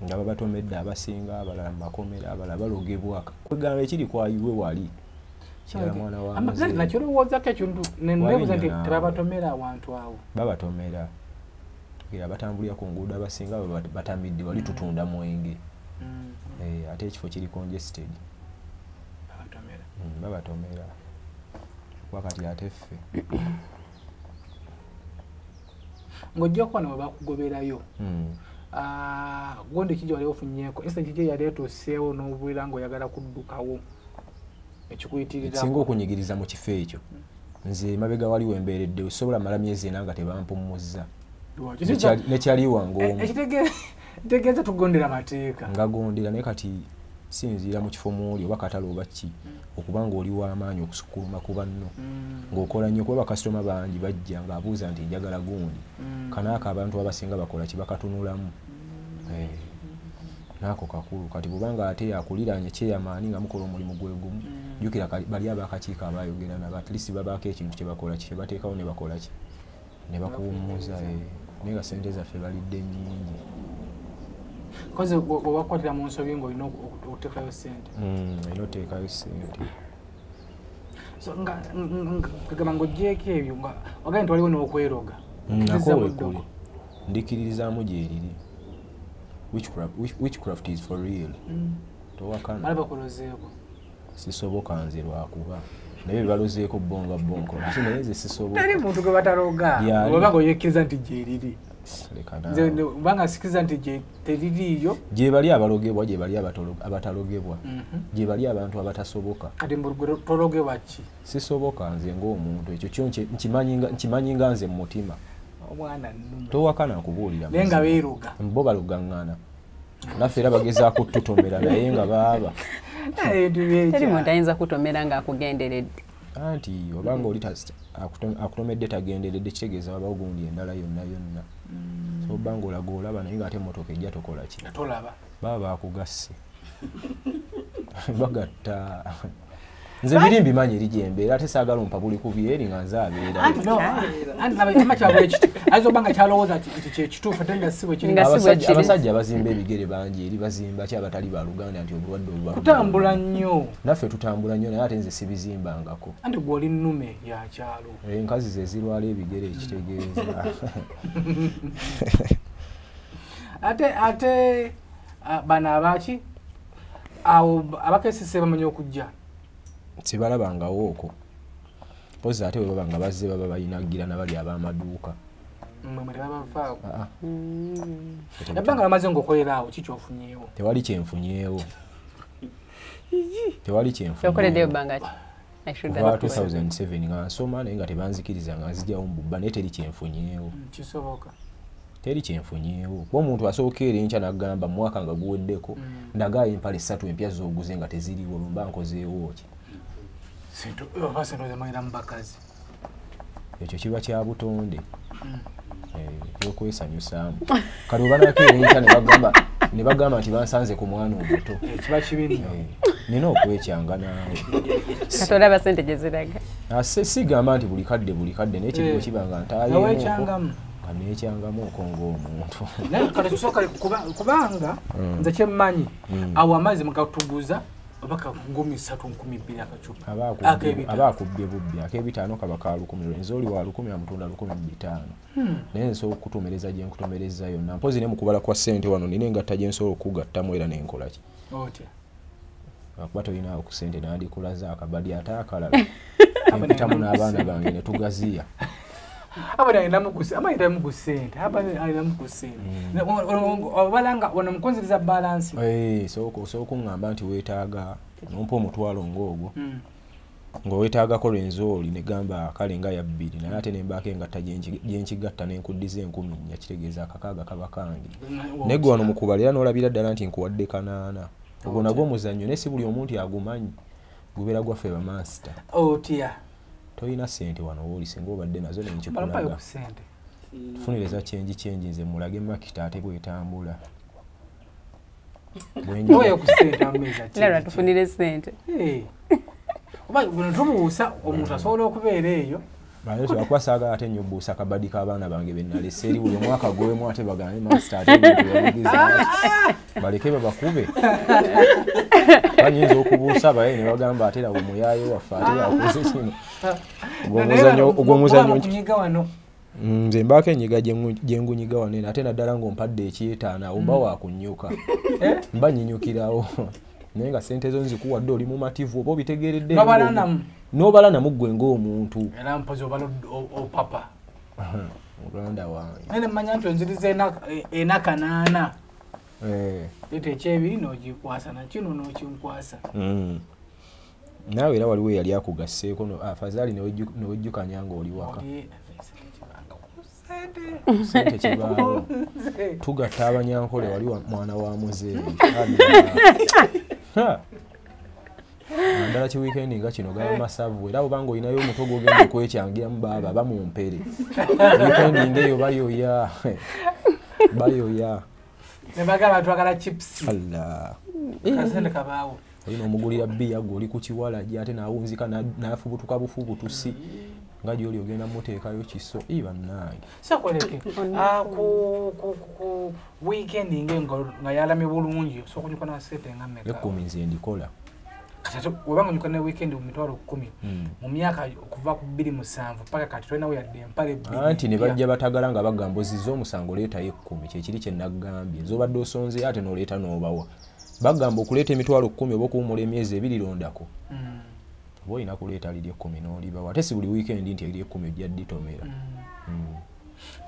nga babatomedde abasinga abalala mu makomera abalala balogebwa kwegamba ekiri kwayiwe wali nakirowoozako ekintu nebuuza nti tebabatomera awantu awo babatomera era batambulira ku nguudo abasinga batamidde wali tutunda mwenge ate ekifo kiri congested babatomera wakati ate ffe ng'ojja okuba nabo bakugoberayo gondi kiji wali ofunyeeko instance kiji yali etuuseewo n'obuulira ng'oyagala kuddukawo ekikuyitirira singa okunyigiriza mu kifo ekyo nze mabega wali wembeeredde osobola mala myezi 4 nga tebampumuzza nekyali wange omu ekitegeeza tugondera mateeka ngagondera naye kati sinziira mu kifo mwoli oba katale oba ki okubanga oli w'amaanyi okusukkuluma ku banno ng'okola nnyo kuba bakasitoma bangi bajja ng'abuuza nti njagala gundi kanaako abantu abasinga bakola ki bakatunulamu naako kakulu kati bw'obanga ate yakuliraanye kyeyamaani nga mukola omulimu gwe gumu jjukira bali abakakiiko abaayogera nabo at least babaako ekintu kye bakola ki kye bateekawo ne bakola ki ne bakuwummuza naye nga ssente zaffe balidde nnyingi kozi bwebakwatira mu nsobi ng'olina okuteekayo ssente olina oteekayo ssente so nga kagamba ng'oggyeeko ebyo nga ogambye nti waliwo n'okweroga nako wekuli ndikiririzaamu gyeriri Witchcraft is for real. Towakana. Balabakulozeeko. Sisoboka nze lwakuba. Naye balozeeko bonga bonko. Naye nze sisoboka. Teri muntu gwe bataloga. Oba ng'oyekkiriza nti gyeriri. Nze obanga sikkiriza nti teririiyo. Gye bali abalogebwa, gye bali abatalogebwa. Gye bali abantu abatasoboka. Kati gwe tologebwa ki? Sisoboka nze ng'omuntu. Ekyo kyo nkimanyi nga nze mu mutima. Omwana nnume. Towakana nkubuulira. Naye nga beeroga. Bo balogaŋŋana. Naffe era bagezaako tutomera naye nga baaba. Teri muntu ayinza kutomera ng'akugenderedde. Anti obanga oli akutomedde tagenderedde kitegeeza wabawo gundi endala yonna yonna. So obanga olaga olaba naye ng'ate emmotoka ejja tokola ki? Tolaba. Baba bakugasse. Bagatta. Nze biri mbimanyi eri gye mbeera ate saagala ompa buli kubi eri nga nze abeera. Anti no, anti naba kyabwe ayinza okuba nga kyalowooza nti kye kituufu ate nga si bwe kiri. Abasajja abazimba ebigere bangi eri bazimba ki abatali baluganda nti obulwadde obuba. Kutambula nnyo. Naffe tutambula nnyo naye ate nze sibizimbangako. Anti gwe oli nnume ya kyalo. Enkazi ze zirwala ebigere ekitegeeza. Ate bano abaki awo abakesese bamanyi okujja. Sibalabangawo okwo. Mpozi ate bwe baba nga bazze baba balinagira n'abali ab'amaduuka. Mmwe tebabavaako. Ebbanga bamaze ng'okolera awo ki ky'ofunyeewo? Tewali kyenfunyeewo. Tewali kyenfunyeewo. Okoleddeyo bbanga ki? Okuva 2007 nga nsoma naye nga tebanzikiriza nga nzigyawo mu bubba naye teri kyenfunyeewo. Kisoboka. Teri kyenfunyeewo. Kuba omuntu asooka era enkya n'agamba mu mwaka nga guweddeko ndagaayo empale 3 empya z'oguze nga teziriiwo mba nkozeewo ki? Oba sente ozimalira mu bakazi. Ekyo kiba kya butonde. Ekyokwesanyusaamu. Kati oba nakeera enkya ne bagamba nti bansanze ku mwana omuto. Kiba kibi nnyo. Nina okwekyanga naawe. Kati olaba sente gye ziraga. Sigamba nti buli kadde naye ekibigo kiba nga ntaayeemu. Weekyangamu. Nga neekyangamu okwo ng'omuntu. Naye kati tusooka kubanga nze kye mmanyi awo amazzi mugatuguza oba 3,000 2,000 akacupa. Aba akubbye bubbi ak'ebitaano kaba ka 1,000 nze oli wa 1,000 amutunda 1,500. Naye nsobola okukutomereza gye nkutomereza yonna mpozi ne mu kubala kwa ssente wano nina engatta gye nsobola okugattamu era nenkola ki. Otya? Akuba tolina ku ssente nandikulaza akabadi ate akalala. Empitamu n'abaana bange ne tugaziya. Aba alinamu ku ssente. Obalanga wano mukunziriza balance. Sooka okuŋŋamba nti weetaaga nompa omutwalo ng'ogwo. Ng'oweetaagako Rwenzori ne gamba kale nga ya 2 naye ate ne mbaako engatta gye nkigatta ne nkuddiza 4,000 kitegeeza akakaaga kaba kange. Naye gwe wano mu kubala era n'olabira ddala nti nkuwadde 800. Ogwo nagwo muzannyo naye si buli omuntu agumanyi gubeera gwaffe bamansita. Otya? Tolina ssente wano wooli singa obadde nazo ne nkikulaga. Tufunire kyenji nze mulage makita ate bwetambula. Lero tufunire ssente. Oba buno tubuusa omuntu asobola okubeera eyo. Lwakuba saagala ate nnyo obuusa akabadi k'abaana bange be nalese eri buli omwaka gwemu ate bagambe master ate ebintu yabigiza baleke babakube. Banyinza okubuusa baye ne bagamba ate laba omuyaayo waffe ate yakoze kino. Ogwo omuzannyo nze mbaako enyiga gye ngunyiga wano eno ate naddala ng'ompadde ekyetaano awo mba waakunnyuka. Mba nnyinyukirawo. Naye nga ssente zo nzikuwadde oli mumativu oba obitegeeredde. N'obala namu ggwe ng'omuntu. Era mpozi obala opapa. Muganda wange. Naye mmanya nti onziriza ena 800. Leeta ekyebiri n'ogikwasa na kino n'okinkwasa. Naawe era waliwo eyali akugasseeko afazaali ne wejjukanya ng'oli waka. Ssente kibaawo. Tugatta abanyankole wali mwana wa muzeeyi. Naddala ki weekend nga kino gaba masavu era obanga olinayo omuto gw'ogenda okwekyangiramu baaba bamumpere. Weekend ng'eyo bayoya. Bayoya. Ne bagamba twagala chips. Allah. Kasente kabaawo. Olina omugulira bbiya gwe oli ku kiwalagi ate n'awunzika n'afubutuka bufubutusi. Nga gy'oli ogenda muteekayo kiso. Bannange. Sookoleke ku weekend nga yalamye bulungi osooka onyuka na ssente nga mmeka? 10 nze ndikola. Kati obanga onyuka ne weekend mu 10,000 mu myaka okuva ku 2007 paka kati tolina we yadde empale bbiri. Anti ne bajja batagala nga bagamba ozizza omusango leetayo 10 kyekiri kye naggambye nzobadde osonze ate n'oleeta n'obawa. Bagamba okuleeta 10,000 oba okuwummula emyezi ebiri londako. Oba olina kuleeta liri 10 n'olibawa ate si buli weekend nti eri 10 ojja dditomera.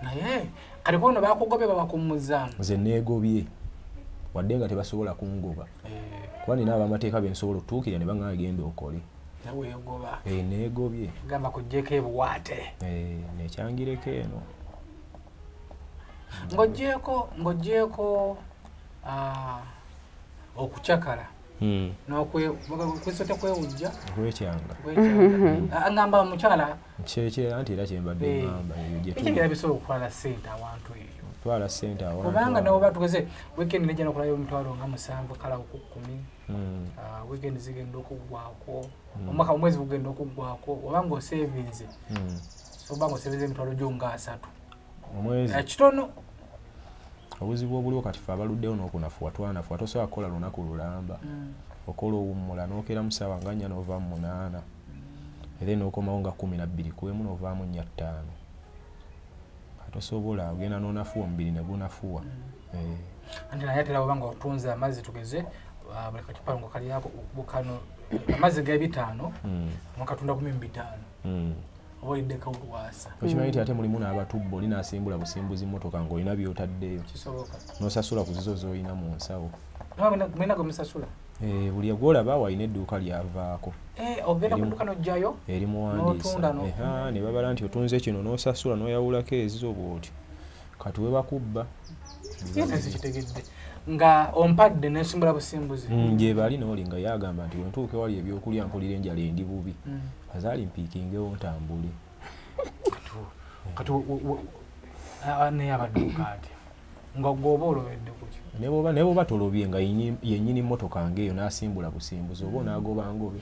Naye kati kono bakugobye babakummuzaamu. Nze neegobye wadde nga tebasobola kungoba. Kuba nina abamateeka be nsobola okutuukirira ne baŋŋamba genda okole. Weegoba. Neegobye. Gamba kuggyeko ebuwaate. Nekyangireko eno. Ng'oggyeko okucakala. N'okwesote kwewujja. Okwekyanga. Ngamba mukyala. Kyekye anti era kye mbadde ngamba eyo gye tuli. Ekyo bisobola okutwala ssente awantu eyo. Twala ssente awantu. Kubanga nabo batugeze weekend nejja n'okulayo 7,000 kala ku 10. Weekend zigenda okuggwako. Omwaka omwezi gugenda okuggwako obanga osavinze. So obanga osavinze emitwalo gyo nga 3. Omwezi. Kitono. Obuzibu obuliwo kati ffe abaluddewo n'okunafuwa twanafuwa tosobola kukola lunaku lulamba. Okola owummula n'okeera mu ssaawa nga 4 n'ovaamu 8. Era n'okomawo nga 12 kwemu n'ovaamu 4 5. Tosobola ogenda n'onafuwa omubiri ne gunafuwa. Anti naye ate era obanga otunze amazzi tugeze buli kacupa nga kalyako kano amazzi g'ebitaano mwakatunda 15. Oba oliddeko olwasa. Okimanyi nti ate mulimu n'abatubba oli n'asimbula busimbuzi mmotoka ng'olina by'otaddeyo. Kisoboka. N'osasula ku zizo z'olina mu nsawo. Mulina gwe musasula? Buli gw'olaba awo alina edduuka ly'avaako. Ogenda ku dduuka n'oggyayo? Erimuwandiisa. Ne babala nti otunze kino n'osasula n'oyawulako ezizo bw'otyo. Kati we bakubba. Nze sikitegedde. Nga ompadde n'ensimbula busimbuzi. Gye bali n'oli nga yagamba nti wentuuka ewali ebyokulya mpulira enjala endi bubi. Azaali mpiikingewo ntambule. Kati naye abadduuka atya? Nga gw'oba olobedde ku ki? Ne bw'oba tolobye nga yennyini mmotoka ng'eyo n'asimbula busimbuzi oba onaagoba ngobe.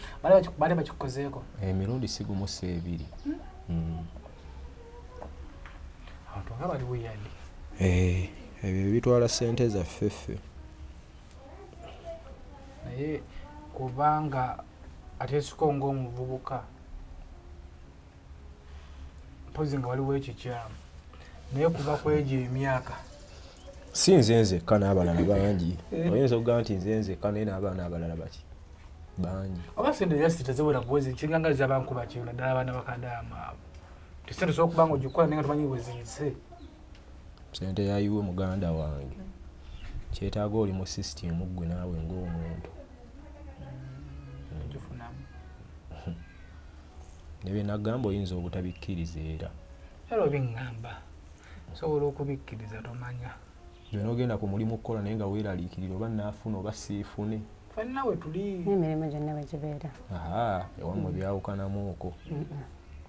Bali bakikukozeeko? Emirundi si gumu si ebiri. Abantu nga bali weird. Ebyo bitwala ssente zaffe ffe. Naye kubanga ateesiko ng'omuvubuka mpozi nga waliwo ekikyamu naye kuva ku egyo emyaka. Si nze nzekka n'abalala bangi. Oyinza okugamba nti nze nzekka naye n'abaana abalala baki? Bangi. Oba ssente just teziwera buwezi kiringa nga ez'abankuba kyeyo naddala abaana bakadaama abo. Nti ssente osobola okuba ng'ogikola naye nga tomanyi we ziyise. Ssente yayiwe muganda wange. Kyetaaga oli mu sisitimu ggwe naawe ng'omuntu. Ogifunamu. Ne bye nagamba oyinza obutabikkiriza era. Era obiŋŋamba. Osobola okubikkiriza tomanya. N'ogenda ku mulimu okukola naye nga weeraliikirira oba naafuna oba siifune. Ffenna we tuli. N'emirimu gyonna bwe gibeera. Ewammwe byawukanamu okwo.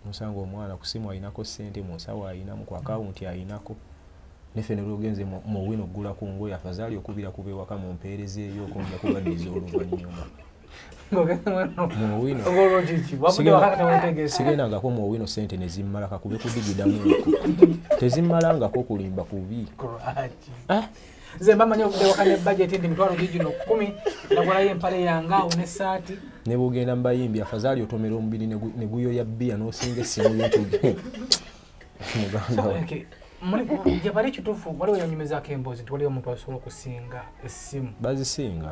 Nosanga omwana ku ssimu ayinako ssente, mu nsawo ayinamu, ku akawunti ayinako. Neffe ne lwogenze mu wino oggula ku ngoye afazaali okubira kuba ewaka mu mpeereza eyo okwongera kubaddiza oluvannyuma. Mu wino. Sigendangako mu wino ssente ne zimmala kakube kudigidamu okwo. Tezimmalangako okulimba kubi. Nze mba mmanyi okudda ewaka ne bajeti nti 10,000 nagulayo empale yange awo n'essaati. Ne bw'ogenda mu bayimbi afazaali otomera omubiri ne guyoya bbiya n'osinga essimu yo nti muganda wange. Gye bali kituufu waliwo yanyumizaako emboozi nti waliwo omuntu asobola okusinga essimu. Bazisinga.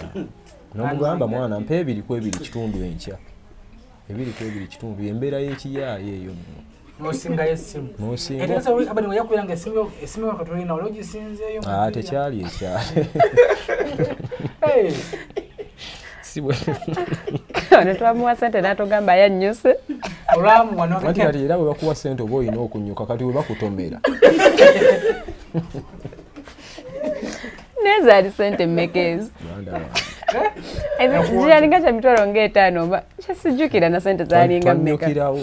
N'omugamba mwana mpa 2 ku 2.5 enkya. 2 ku 2.5 embeera y'ekiyaaye eyo nno. N'osingayo essimu. N'osinga. Era abali nga yakubira nga essimu yo katolina wali ogisinzeeyo. Tekyali ekyali. Si bwe. Ono twamuwa ssente n'atugamba yannyuse. Olwamuwa Anti kati era bwe bakuwa ssente oba olina okunyuka kati bwe bakutomera. Naye zaali ssente mmeka ezo? Gyalinga kya 5,000 oba kyesijjukira na ssente zaalinga mmeka. Twannyukirawo.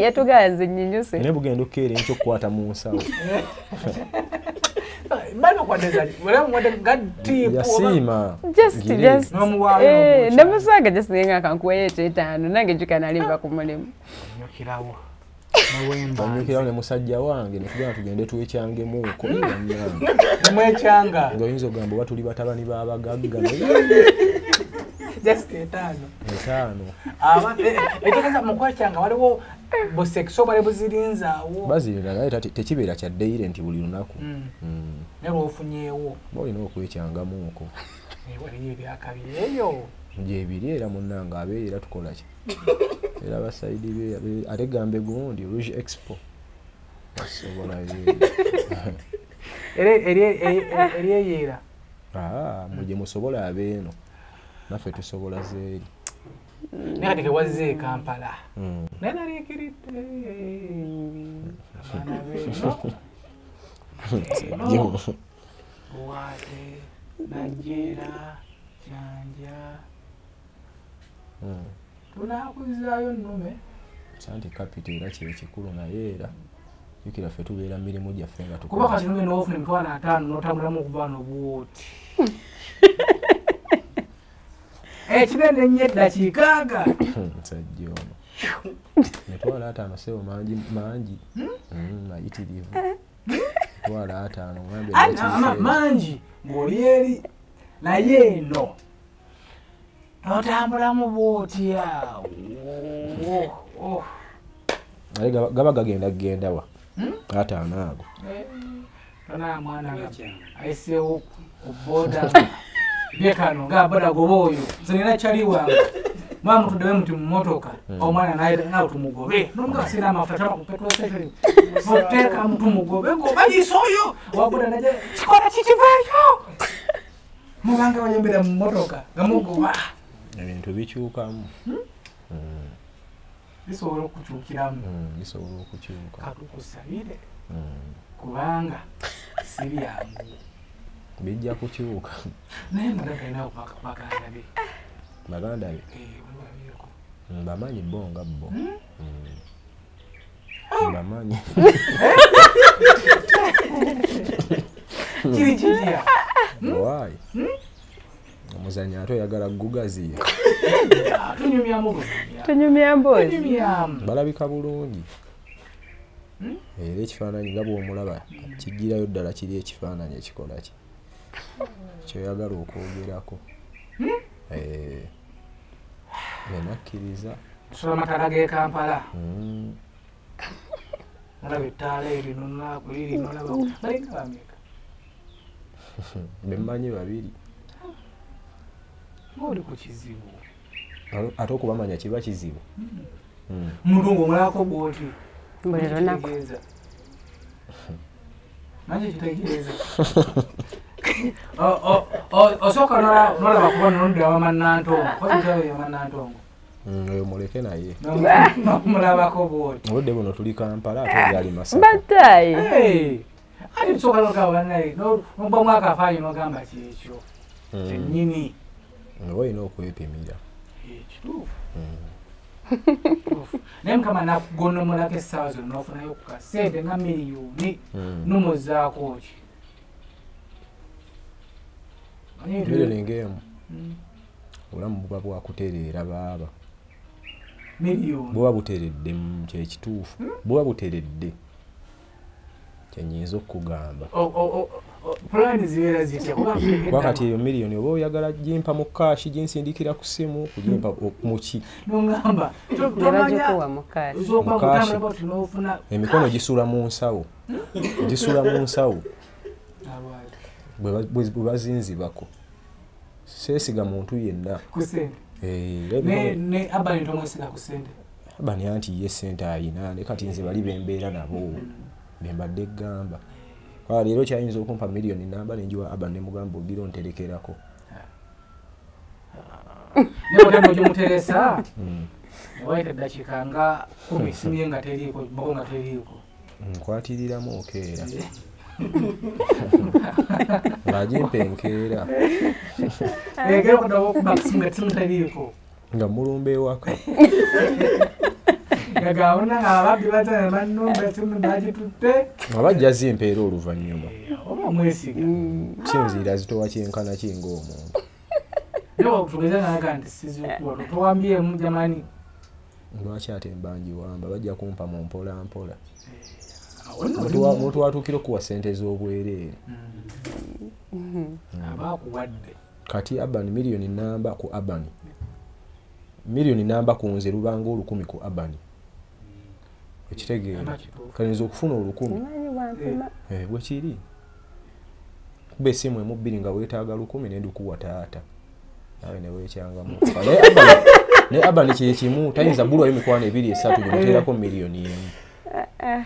Yatugamba nze nnyinyuse. Naye bugenda okukeera enkya okukwata mu nsawo. Yasiima. Just namusanga just nga kankuweyo ekyetaano nange jjuka nali nva ku mulimu. Nnyukirawo. Nnyukirawo ne musajja wange ne tugenda tugende twekyangemuuko. Mwekyanga. Ng'oyinza okugamba oba tuli batabani b'abagagga. Just 5. 5. Etegeeza mu kwekyanga waliwo busekso bali buzirinzaawo. Bazirinda naye tekibeera kya ddeire nti buli lunaku. Naye lw'ofunyeewo. Oba olina okwekyangamuuko. Waliyo ebyakabi eyo. Gyebiri era munnange abeera tukola ki? Era basayidi be ate gambe gundi Rouge Expo. Basobola Eri eyeera. Mwe musobola abeeno. Naffe tusobola zeeri. Naye kati kewazze e Kampala. Naye naliikiridde. Abaana beeno. Buwaate, Najjeera, Kyanja. Tunaakuzaayo nnume. Anti kapito era kye kikulu naye era jjukira ffe tubeera mu mirimu gyaffe nga tukola. Kuba kati nnume n'ofuna 50,000 n'otambulamu okuva n'obuwooti. Ekinene ennyo eddakiika nga. Musajja ono. 50,000 ssebo mangi mangi. Mayitirivu. 50,000 ngambe mangi ng'oli eri naye eno. N'otambulamu bw'oti awo. Naye gaba gagenda kugenda wa? 5 ago. Tona mwana nga ayiseewo ku booda. Byekano nga boda goba oyo. Nze nina kyali wange. Mwa mutuddewe muti mu mmotoka. Omwana naye nawe tumugobe. N'omuga sirina amafuta taba ku petrol station. Oteeka tumugobe goba yise oyo. Owa boda najja kikola kikiveeyo. Mubanga bayembera mu mmotoka nga mugoba. Ebintu bikyukamu. Bisobola okukyukiramu. Bisobola okukyuka. Katukusabire. Kubanga si byangu. Bijja kukyuka. Naye madaga alina baganda be. Baganda be? Mbamanyi bo nga bo. Mbamanyi. Kiri kitya? Why? Omuzannyo ate oyagala gugaziya. Tunyumyamu. Tunyumya mboozi. Tunyumyamu. Balabika bulungi. Era ekifaananyi nga bw'omulaba kijjirayo ddala kiri ekifaananyi ekikola ki kyoyagala okwogerako. Nenakkiriza. Tusula amataala g'e Kampala. Nolaba ettaala eryo nolaba liri nolaba balinga bameka. Bemmanyi babiri. Ng'oli ku kizibu. Ate okubamanya kiba kizibu. Muntu ng'omulabako bw'oti. Buli lunaku. Manyi kitegeeza. Osooka n'olaba kuba noludda wa Mannantongo. Oba ya Mannantongo. Oyo muleke naye. N'omulabako bw'oti. Obudde buno tuli Kampala ate oli ali Masaka. Battayi. Ate tusooka n'ogamba bannaye n'omubamu akafaayo n'ogamba kyekyo. Kyennyini. Oba olina okwepimira. Kituufu. Naye Mukama nakugonnomolako essaawa zonna n'ofunayo ku kasente nga miliyoni n'omuzaako ki? Miliyoni ng'emu. Obulamu buba bwakutereera baaba. Miliyoni. Buba buteredde kye kituufu. Buba buteredde. Kye nnyinza okukugamba. Pulaani zibeera zitya? Kuba kati eyo miliyoni oba oyagala gimpa mu kaashi ginsindikira ku ssimu kugimpa mu ki? N'ongamba Tebagikuwa mu kaashi. Mu kaashi. Emikono gisula mu nsawo. Gisula mu nsawo. Bwe bazinzibako. Seesiga muntu yenna. Ku ssente. Ne Abani tomwesiga ku ssente. Abani anti ye ssente ayina ne kati nze bali bembeera nabo. Bembadde ggamba. Kwa leero kyayinza okumpa miliyoni namba ne ngiwa Abani ne mugamba ogira onterekerako. Naye otema ogimuteresa. Wayita eddakiika nga 10 essimu ye nga teriiko, boko nga teriiko. Nkwatiriramu okeera. Ng'agimpa enkeera. Enkeera okuddamu okuba ku ssimu nga essimu teriiko. Nga mulumba ewaka. Gagawona ababbi bazana bannumba essimu bagitutte. Abajja zimpeera oluvannyuma. Oba omwesiga. Sinziira zitowa kyenkana ki ng'omuntu. Naye okutugeza n'agamba nti sizikuwa towambyemu jamani. Lwaki ate mba ngiwamba bajja kumpa mu mpola mpola. Omuntu watuukira okuwa ssente z'obwereere. Aba akuwadde. Kati Abani miliyoni namba ku Abani. Miliyoni namba ku nze lubanga 1,000 ku Abani. Ekitegeera. Kayinza okufuna 1,000. Bwe kiri. Kuba essimu emu bbiri nga weetaaga 1,000 ne ndukuwa taata. Nawe ne weekyangamu. Naye Abani kye kimu tayinza bbulwayo mikwano 2 3 gyemuteerako miliyoni 1.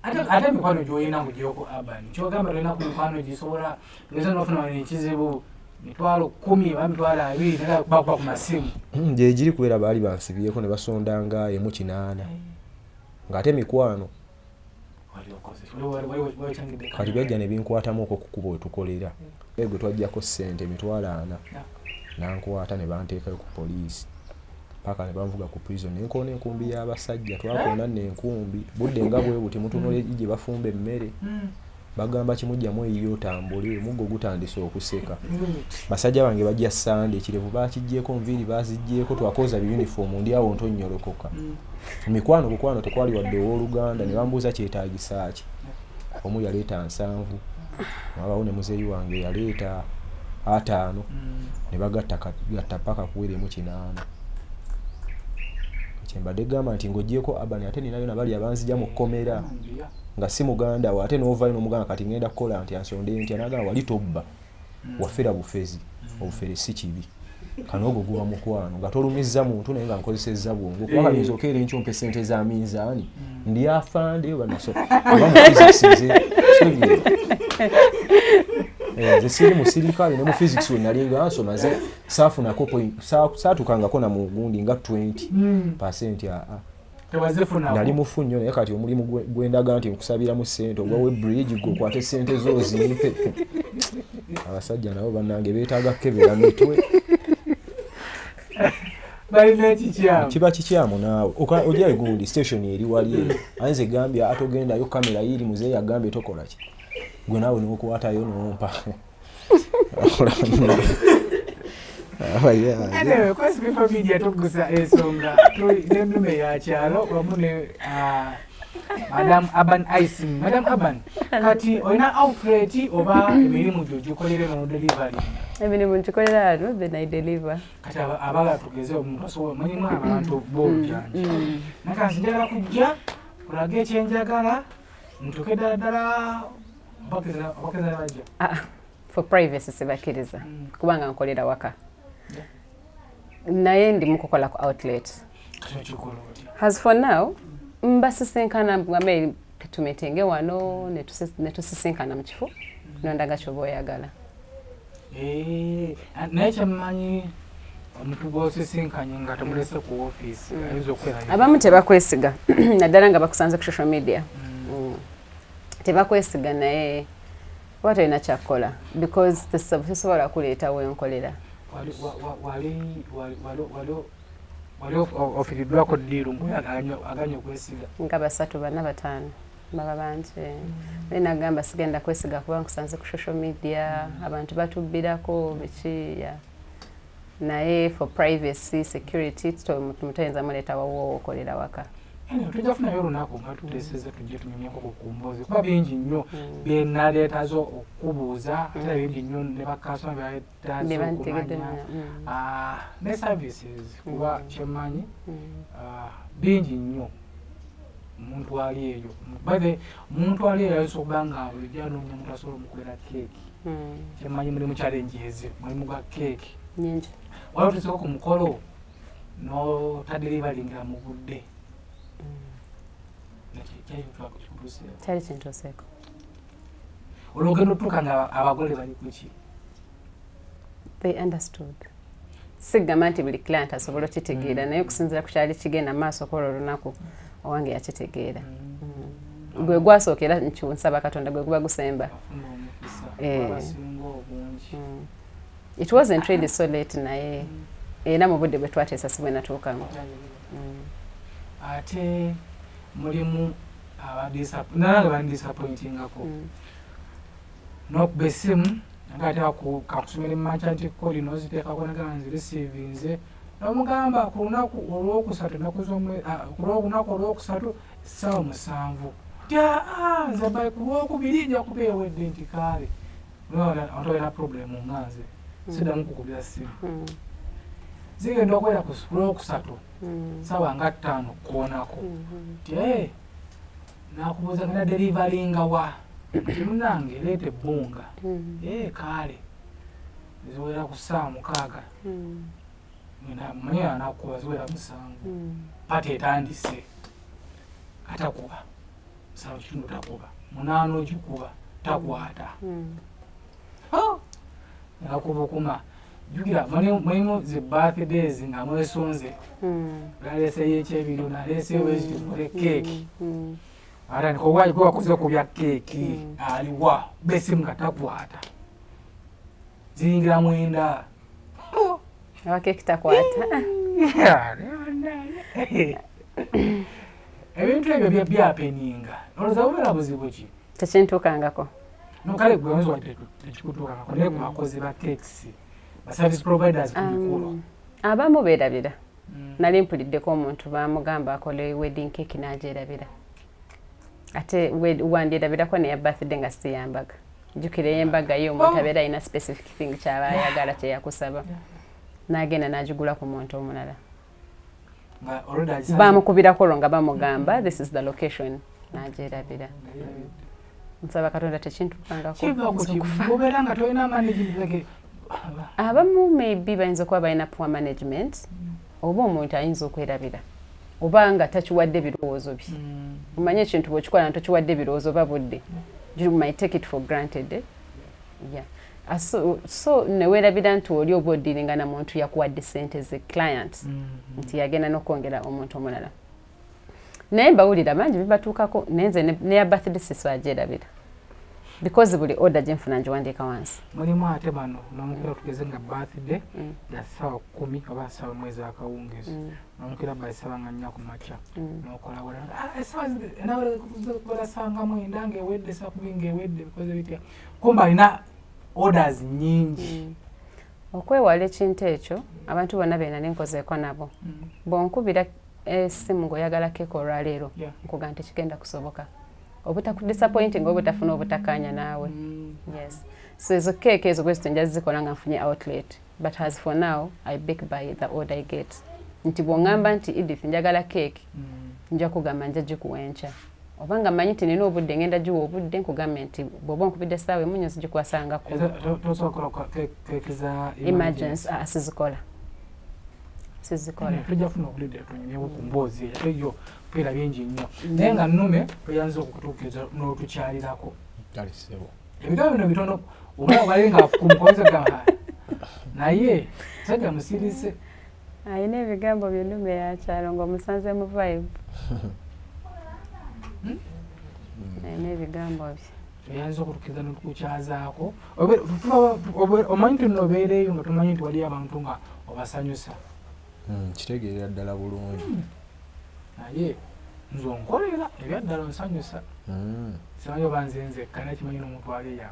Ate emikwano gy'olina mugyeko Abani. Ky'ogamba tolina ku mikwano gisobola tugeze n'ofuna ekizibu 10,000 oba 20,000 naye bakuba ku masimu. Gye giri kubeera baali bansibyeko ne basondanga 800. Ng'ate emikwano kati byajja ne binkwatamu okwo kukuba we tukolera. Gwe twaggyako ssente 400,000 nankwata ne banteekayo ku poliisi. Paka ne banvuga ku prison ne nkoona enkumbi y'abasajja twakoona n'enkumbi budde nga bwe buti mutunula gye bafumba emmere. Bagamba kimujjamu eyiyo otambule omuggo gutandise okuseka. Basajja bange bajja Sande ekirevu bakiggyeeko nviiri baziggyeeko twakoza biyunifoomu ndi awo ntonnyolokoka. Mikwano bukwano tekwali wadde owooluganda ne bambuuza kyetaagisa ki. Omu yaleeta 70 wabawo ne muzeeyi wange yaleeta 50 ne bagatta paka kuweremu 800. Kyembadde gamba nti ng'oggyeeko Abani ate ninayo nabali abanzija mu kkomera nga si muganda we ate n'ovaayo n'omugamba kati ngenda kukola nti ansonde ntya n'agamba wali tobba wafera bufezi obufere si kibi. Kano ogwo guba mukwano nga tolumizza muntu naye nga nkozesezza bwongo kuba kayinza okeera enkyo mpe ssente za minzaani ndi afande oba naso oba mu physics nze nze siri musirikale ne mu physics we nali nga nsoma nze saafunako saatukangako na mugundi nga 20% aa. Nali mufu nnyo naye kati omulimu gwendaga nti nkusabiramu ssente ogwa we bridge gwe okwate ssente zo ozimpe. Abasajja nabo bannange beetaaga kukebera mitwe. Balina kikyamu. Kiba kikyamu naawe. Ojja gundi station eri wali eyo. Ayinza egambye ate ogendayo kamera yiri muzeeyi agambye tokola ki. Gwe naawe n'okwatayo n'ompa. Anyway, kwesi People Media tukugusa ensonga n'ennume ya kyalo wamu ne Madam Urban Icing. Madam Urban, kati olina outlet oba emirimu gyo gikolere no delivery? Emirimu ngikolera wano then I deliver. Kati abala tugeze omuntu asobola mulimu abantu b'obujanja. Nakansi njagala kujja kulaga ekyenjagala ntuuke ddala ddala bakkiriza bajja. For privacy sibakkiriza kubanga nkolera waka. Naye ndi mukukola ku outlet. As for now, mbasisinkana ngambe tumetenge wano ne tusisinkana mu kifo nondaga ky'oba oyagala. Naye kyemmanyi omuntu gw'osisinkanye nga tomulese ku ofiisi ayinza okubeera. Abamu tebakwesiga naddala nga bakusanze ku social media. Tebakwesiga naye oba tolina kyakukola because tesobola kuleeta wenkolera. Wali ofiiriddwako ddiiru aganye okwesiga? Nga 3, 4, 5 baba bangi. Naye nagamba sigenda kwesiga kuba nkusanze ku social media abantu batubbirako biki ya. Naye for privacy security mutayinza muleeta wawo okolera waka. Tujja kufunayo olunaku nga tuteesezza tujje tunyumyeko ku mboozi kuba bingi nnyo bye naleetazo okubuuza ate bingi nnyo ne bakasitoma bye baleetazo okumanya ne services kuba kyemmanyi bingi nnyo omuntu ali eyo. By the omuntu ali eyo ayinza okuba nga bulijjo anoonya omuntu asobola omukolera keeki. Kyemmanyi mulimu challenges mulimu gwa keeki nyingi. Waliwo tusooka ku mukolo n'otadelivaringa mu budde. Kyali kintuuseeko. Olwogenda otuuka nga abagole bali ku ki? They understood. Sigamba nti buli client asobola okitegeera naye okusinziira ku kyali kigenda maaso kwolwo olunaku owange yakitegeera. Gwe gwasooka era nsaba Katonda gwe guba gusemba. It wasn't really so late naye era mu budde bwe twateesa si bwe natuukamu. Ate mulimu nange bandisappointingako n'okuba essimu nga ate kakusomera emakya nti kodi n'oziteekako nagamba nzireceivinze n'omugamba ku lunaku olwokusatu ennaku ku lunaku olwokusatu essaawa 7 nti aa nze bae ku lwokubiri nja kuba ewedde nti kaale abantu balina problemu nga nze siddamu kukubira ssimu. Zigenda okwera ku lwokusatu sawa nga 5 kuonako. Ti nakubuuza ngenda deliveryinga wa munange leete ebbunga. Kale ziwera ku ssaawa 6. Mwenye anakuba ziwera 7. Pati etandise atakuba 7:15 takuba 8 ogikuba takwata. Nakuba kuma jukira mulimu zi birthdays nga mwesonze naleseyo ekyebiro naleseyo wezikole keeki ate nkowakuze ku bya keeki aliwa besimu nga takwata ziyingira 9 awa keeki takwata. Ebintu ebyo byapeninga olowooza bubeera buzibu ki? Tekintuukangako. Nokale gwe oyinza tekikutuukangako naye ku bakozi ba cakes ba service providers ku mikolo abamu beerabira. Nali mpuliddeko omuntu bamugamba akole wedding cake n'agyerabira. Ate wandyerabirako neya birthday nga si ya mbaga. Jjukira ey'embaga yo omuntu abeera alina specific thing ky'aba ayagala kye yakusaba. N'agenda n'agigula ku muntu omulala. Bamukubirako olwo nga bamugamba this is the location n'agyerabira. Nsaba Katonda tekintuukangako. Kiva ku ki? Obeera nga tolina management. Abamu maybe bayinza okuba balina poor management oba omuntu ayinza okwerabira oba nga takiwadde birowoozo bye. Omanye ekintu bw'okikola nga tokiwadde birowoozo oba budde. You might take it for granted. Yeah. So newerabira nti oli oba odiringa na muntu yakuwadde ssente ze client nti yagenda n'okwongera omuntu omulala. Naye mbawulira bangi bibatuukako naye nze neya birthday siswagyerabira. Because buli order gye nfuna ngiwandiika wansi. Mulimu ate bano nomukira tugeze nga birthday ya ssaawa 10 oba ssaawa 1 ez'akawungeezi. Nomukira by ssaawa nga 4 ku makya. N'okola wala. Essaawa nawera ssaawa nga 9 ng'ewedde ssaawa 10 ng'ewedde bikoze bitya. Kumba alina orders nnyingi. Okwewala ekintu ekyo abantu bonna be nali nkozeeko nabo. Bw'onkubira essimu ng'oyagala keeki olwaleero nkugamba nti tekigenda kusoboka. Obutakudisappointing obutafuna obutakkaanya naawe. Yes. So ezo keeki ezo bwe zityo nja zikola nga nfunye outlet. But as for now, I bake by the order I get. Nti bw'oŋŋamba nti Edith njagala keeki, nja kugamba nja gikuwa enkya. Oba nga mmanyi nti nina obudde ngenda giwa obudde nkugambe nti bw'oba onkubidde essaawa emu nnyinza ogikuwasanga 10. Tosobola kukola keeki za emergency? Sizikola. Sizikola. Tujja kufuna obulidde tunyumyewo ku mboozi eyo ate yo mpeera bingi nnyo. Naye nga nnume toyanze okutuukiriza n'otukyalirako. Ebigambo bino bitono oba obale nga kumukozesa gamba naye musajja musirise. Alina ebigambo by'ennume ya kyalo ng'omusanze mu vibe. Alina ebigambo bye. Toyanze okutuukiriza n'otukukyazaako. Omanyi nti nno obeereeyo nga tomanyi nti waliyo abantu nga obasanyusa. Kitegeerera ddala bulungi. Naye nze onkolera ebyaddala onsanyusa. Simanyi oba nze nzekka naye kimanyi n'omuntu ali eyo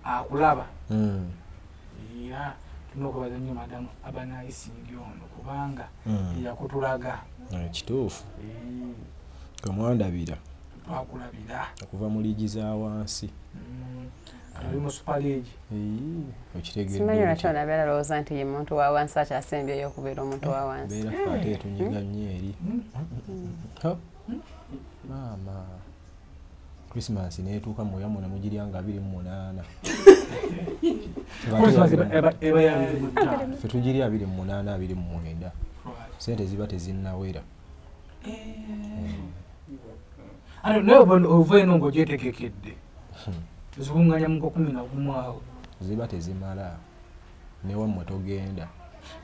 akulaba. Era tulina okwebaza nnyo madamu Abanayisingi ono kubanga yakutulaga. Kituufu. Kamwandabira. Twakulabira. Okuva mu liigi za wansi. Ali mu super league. Okitegeera. Simanyi lwaki ono abeera alowooza nti ye muntu wa wansi akyasembyeyo okubeera omuntu wa wansi. Beera ffe ate tunyiga nnyo eri. Maama. Christmas n'etuuka mu yammwe ne mugirya nga 28. Christmas eba ya 25. Ffe tugirya 28 29. Ssente ziba tezinnawera. Ate naye ova eno ng'ogyetegekedde. Zikunganya mu 11 awo. Ziba tezimala. Ne wammwe togenda.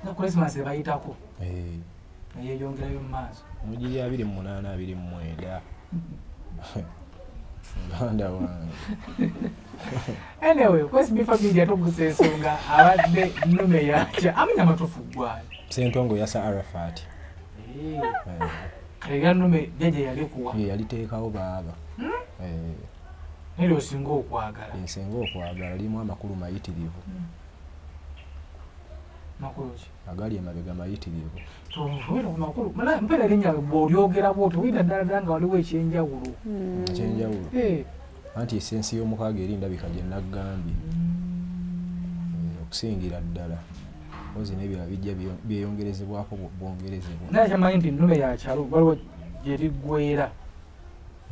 Na Christmas ebayitako. Neyeyongerayo mu maaso. Mugirya 28 29. Muganda wange. Anyway, kwesi family tugusa ensonga abadde nnume yakya amanya amatuufu gwali. Ssentongo yasa Arafat. Kale nnume jjajja yalikuwa. Ye yaliteekawo baaba. Naye osinga okwagala. Nsinga okwagala limu amakulu mayitirivu. Makulu ki? Agali emabega mayitirivu. Tuwera ku makulu. Mpeera erinnya bw'olyogera bw'otyo wulira ddala ddala nga waliwo ekyenjawulo. Ekyenjawulo. Anti essensi y'omukaaga eri ndabika gye naggambye. Okusingira ddala. Ozi n'ebirala bijja byeyongerezebwako bwongerezebwa. Naye kyamanyi nti nnume ya kyalo waliwo gye liggweera.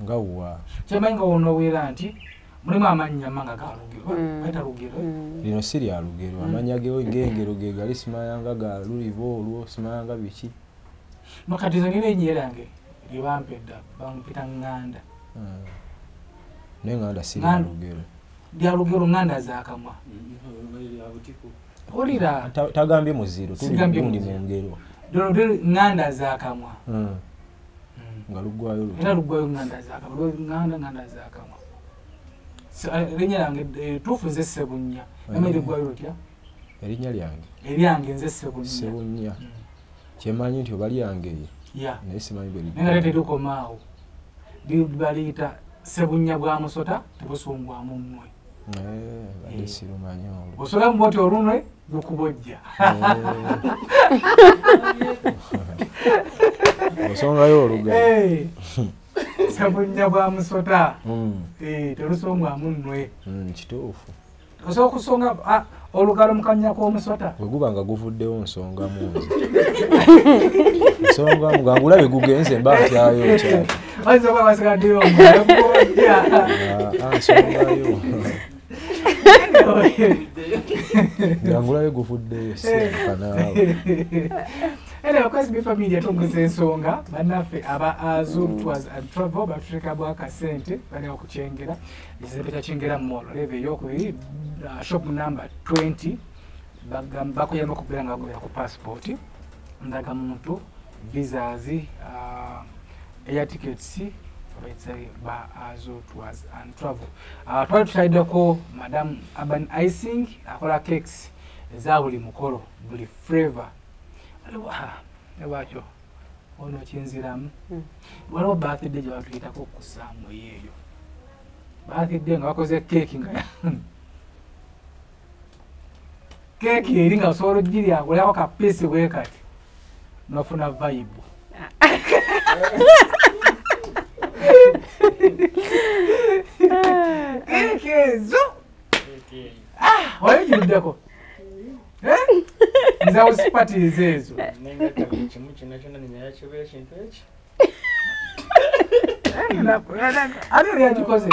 Nga wa? Kyamanyi nga wonoweera nti mulimu amannya nga ga lugero, bayita lugero. Lino si lya lugero, amannya g'engero ge gali simayanga ga lulibo olwo simayanga biki. No kati nze nina erinnya lyange lye bampa edda, bampita Ŋŋanda. Naye Ŋŋanda si lya lugero. Lya lugero Ŋŋanda zaakamwa. Olira. Tagambye muziro, tuli gundi mu ngero. Ŋŋanda zaakamwa. Nga luggwayo luti. Era luggwayo Ŋŋanda zaakamwa, Ŋŋanda zaakamwa. Erinnya lyange tuufu nze Ssebunnya. Naye liggwayo lutya? Erinnya lyange? Eryange nze Ssebunnya. Ssebunnya. Kyemanyi nti oba lyange ye. Naye simanyi bwe liggwayo. Naye nga terikoma awo. Baliyita Ssebunnya bwa musota tebusungwamu mmwe. Badde sirumanyi olwo. Osolamu bw'oti olunwe lukubojja. Osongayo olugalo. Ssebunnya bwa musota telusongwamu nnwe. Kituufu. Osobola okusonga olugalo mu kamya k'omusota? Bwe guba nga guvuddewo nsongamu nze. Nsongamu nga ngulabe gugenze mba ntyayo nkyayo. Bayinza okuba basigaddeyo omulala. Nsongayo. Nga ngulabe guvuddeyo sirika naawe. Anyway, Kwesibi Family yatongoza ensonga bannaffe aba Azul Tours and Travel batuteeka bwa akasente balina okukyengera ekizimbe kya Kyengera Mall level ey'okubiri shop number 20 bakuyamba okubeera nga bagobera ku passport, ndagamuntu, visas, air tickets ba Azul Tours and Travel. Twali tutaliddeko Madam Urban Icing akola cakes eza buli mukolo, buli flavor. Lwakyo ono kinziramu waliwo birthday gye batuyitako okussaamu eyo birthday nga bakoze keeki nga keeki eri nga osobola ogirya ng'olyako ka piisi bwe kati n'ofuna vibe. Keeki ezo wali ogiruddeko? Nze house parties ezo. Ani yali agikoze?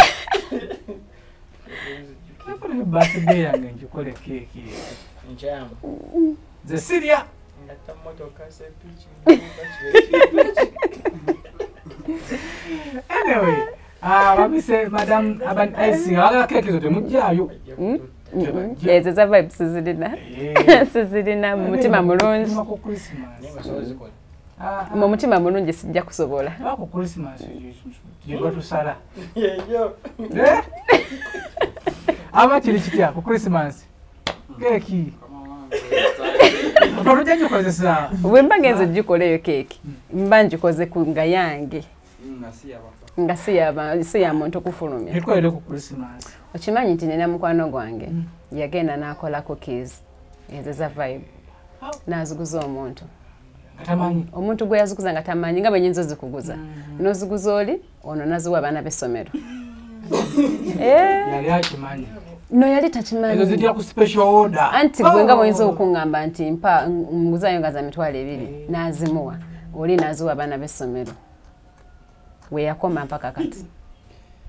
Nafuna birthday yange ngikole keeki eyo. Nze sirya. Anyway, bamise Madam Urban Icing abagala keeki ezo temujjaayo. Ezo za vibes sizirina. Sizirina mu mutima mulungi. Mu mutima mulungi sijja kusobola. Ku Christmas gye batusala. Aba kiri kitya ku Christmas? Keeki. Tujja gikozesa. Bwe mba ngenze ogikola eyo keeki, mba ngikoze ku nga yange. Nga si ya muntu kufulumya. Gikolere ku Christmas. Okimanyi nti nina mukwano gwange yagenda n'akola cookies ezo za vibe n'aziguza omuntu. Omuntu gwe yaziguza nga tamanyi nga bwe nnyinza ozikuguza. N'oziguza oli ono n'aziwa abaana b'essomero. Yali akimanyi. No yali takimanyi. Ezo zijja ku special order. Anti gwe nga bw'oyinza okuŋŋamba nti mpa nguzayo nga za 20,000 n'azimuwa oli n'aziwa abaana b'essomero. We yakoma mpaka kati.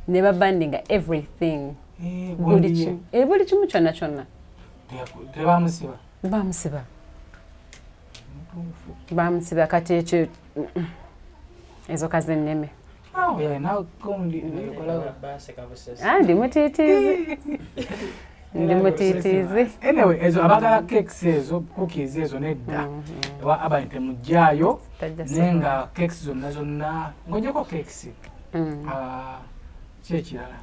Ne babandinga everything. Buli kimu kyonna kyonna. Tebamusiba. Bamusiba. Bamusiba kati ekyo ezo kazi nneme. Ndi mutiitiizi. Ndi mutiitiizi. Anyway, ezo abagala cakes ezo, cookies ezo nedda. Ewa Urban temujjaayo naye nga cakes zonna zonna ng'oggyeko cakes. Ki ekirala?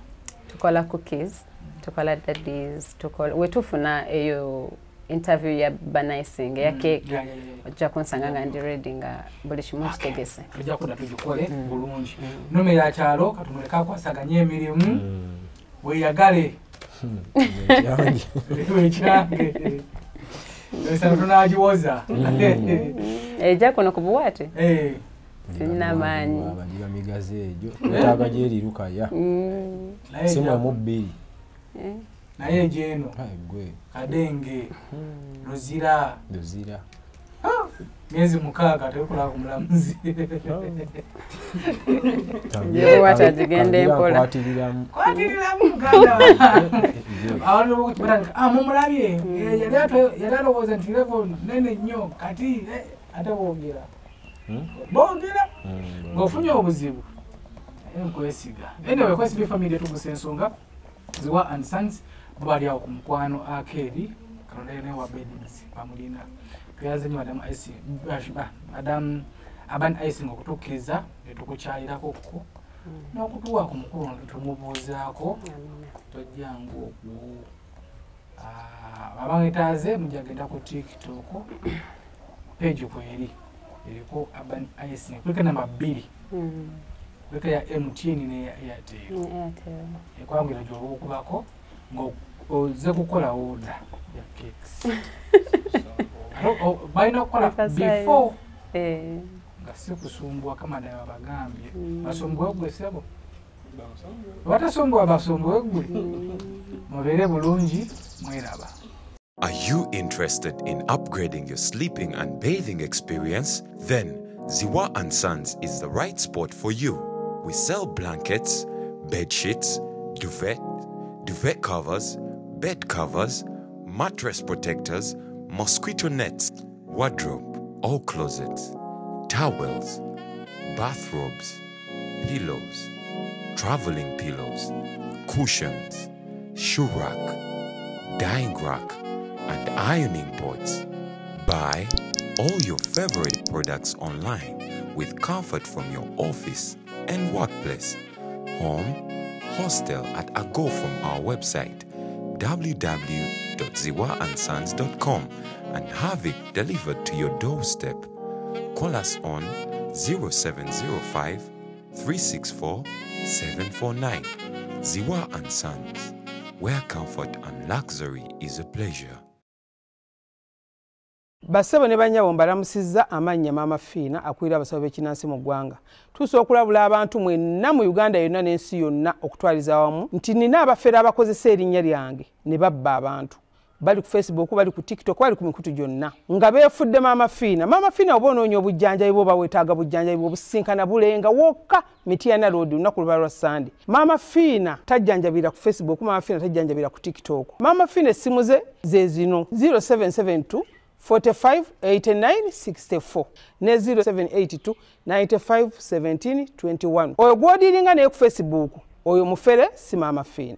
Tukola cookies, tukola daddies, tukola wetufuna eyo interview ya Urban Icing eya cake. Ojja kunsanga nga ndi ready nga buli kimu kitegese. Tujja kudda tugikole bulungi. Nnome ya kyalo katumuleke akwasaganye emirimu weeyagale. Wekyange. Ensalo tunaagiwoza. Ejja kuno ku buwaate? Sirina maanyi. Abagira migazi egyo twetaaga gyeriruka ya. Simu emu bbiri. Naye jeno. Kadenge. Luzira. Luzira. Miezi mukaaga tekola ku mulamuzi. Njewe watagende mpola. Kwatiriramu muganda. Abantu bokutandika mumulabye. Yali alowooza nti level nene nnyo kati ate boogera. Boogera ng'ofunye obuzibu. Nkwesiga. Anyway, kwesiga family tuguse ensonga. Ziwa and Sons bali awo ku mukwano Akeri Kalonene wa Bedings pamulina. Tweyaze nnyo Madam Ice, Madam Urban Ice ng'okutukkiriza ne tukukyalirako ko n'okutuwa ku mukulu tumubuuzaako tojjangu okwo. Abangetaaze mujja genda ku TikTok page kweri eriko Urban Ice kuliko namba 2 kuliko ya MTN ne ya Airtel. Ekwangira gy'oba okubako ng'ozze kukola order ya cakes. Balina okukola before nga si kusumbwa kama ddala bagambye basumbuwe ggwe ssebo batasumbuwa basumbuwe ggwe mubeere bulungi mweraba. Are you interested in upgrading your sleeping and bathing experience? Then Ziwa and Sons is the right spot for you. We sell blankets, bed sheets, duvet, duvet covers, bed covers, mattress protectors, mosquito nets, wardrobe or closets, towels, bathrobes, pillows, traveling pillows, cushions, shoe rack, dyeing rack, and ironing boards. Buy all your favorite products online with comfort from your office and workplace, home, hostel at a go from our website www.ziwaandsons.com and have it delivered to your doorstep. Call us on 0705 364 749. Ziwa and Sons, where comfort and luxury is a pleasure. Bassebo ne bannyabo mbalamusizza amannya Maama Fiina akulira abasawo b'ekinnansi mu ggwanga. Tusobola okulabula abantu mwenna mu Uganda yonna n'ensi yonna okutwaliza awamu nti nina abafere abakozesa erinnya lyange ne babba abantu. Bali ku Facebook, bali ku TikTok, bali ku mikutu gyonna nga beefudde Maama Fiina. Maama Fiina oba onoonya obujjanjabi bw'oba weetaaga bujjanjabi obusinkana bulenga wokka Mityana Road olunaku luba lwa Sande. Maama Fiina tajjanjabira ku Facebook, Maama Fiina tajjanjabira ku TikTok. Maama Fiina essimu ze ze zino 0772 45 89 64 ne 0782 95 17 21. Oyo gw'odiringa naye ku Facebook oyo mufere si Maama Fiina.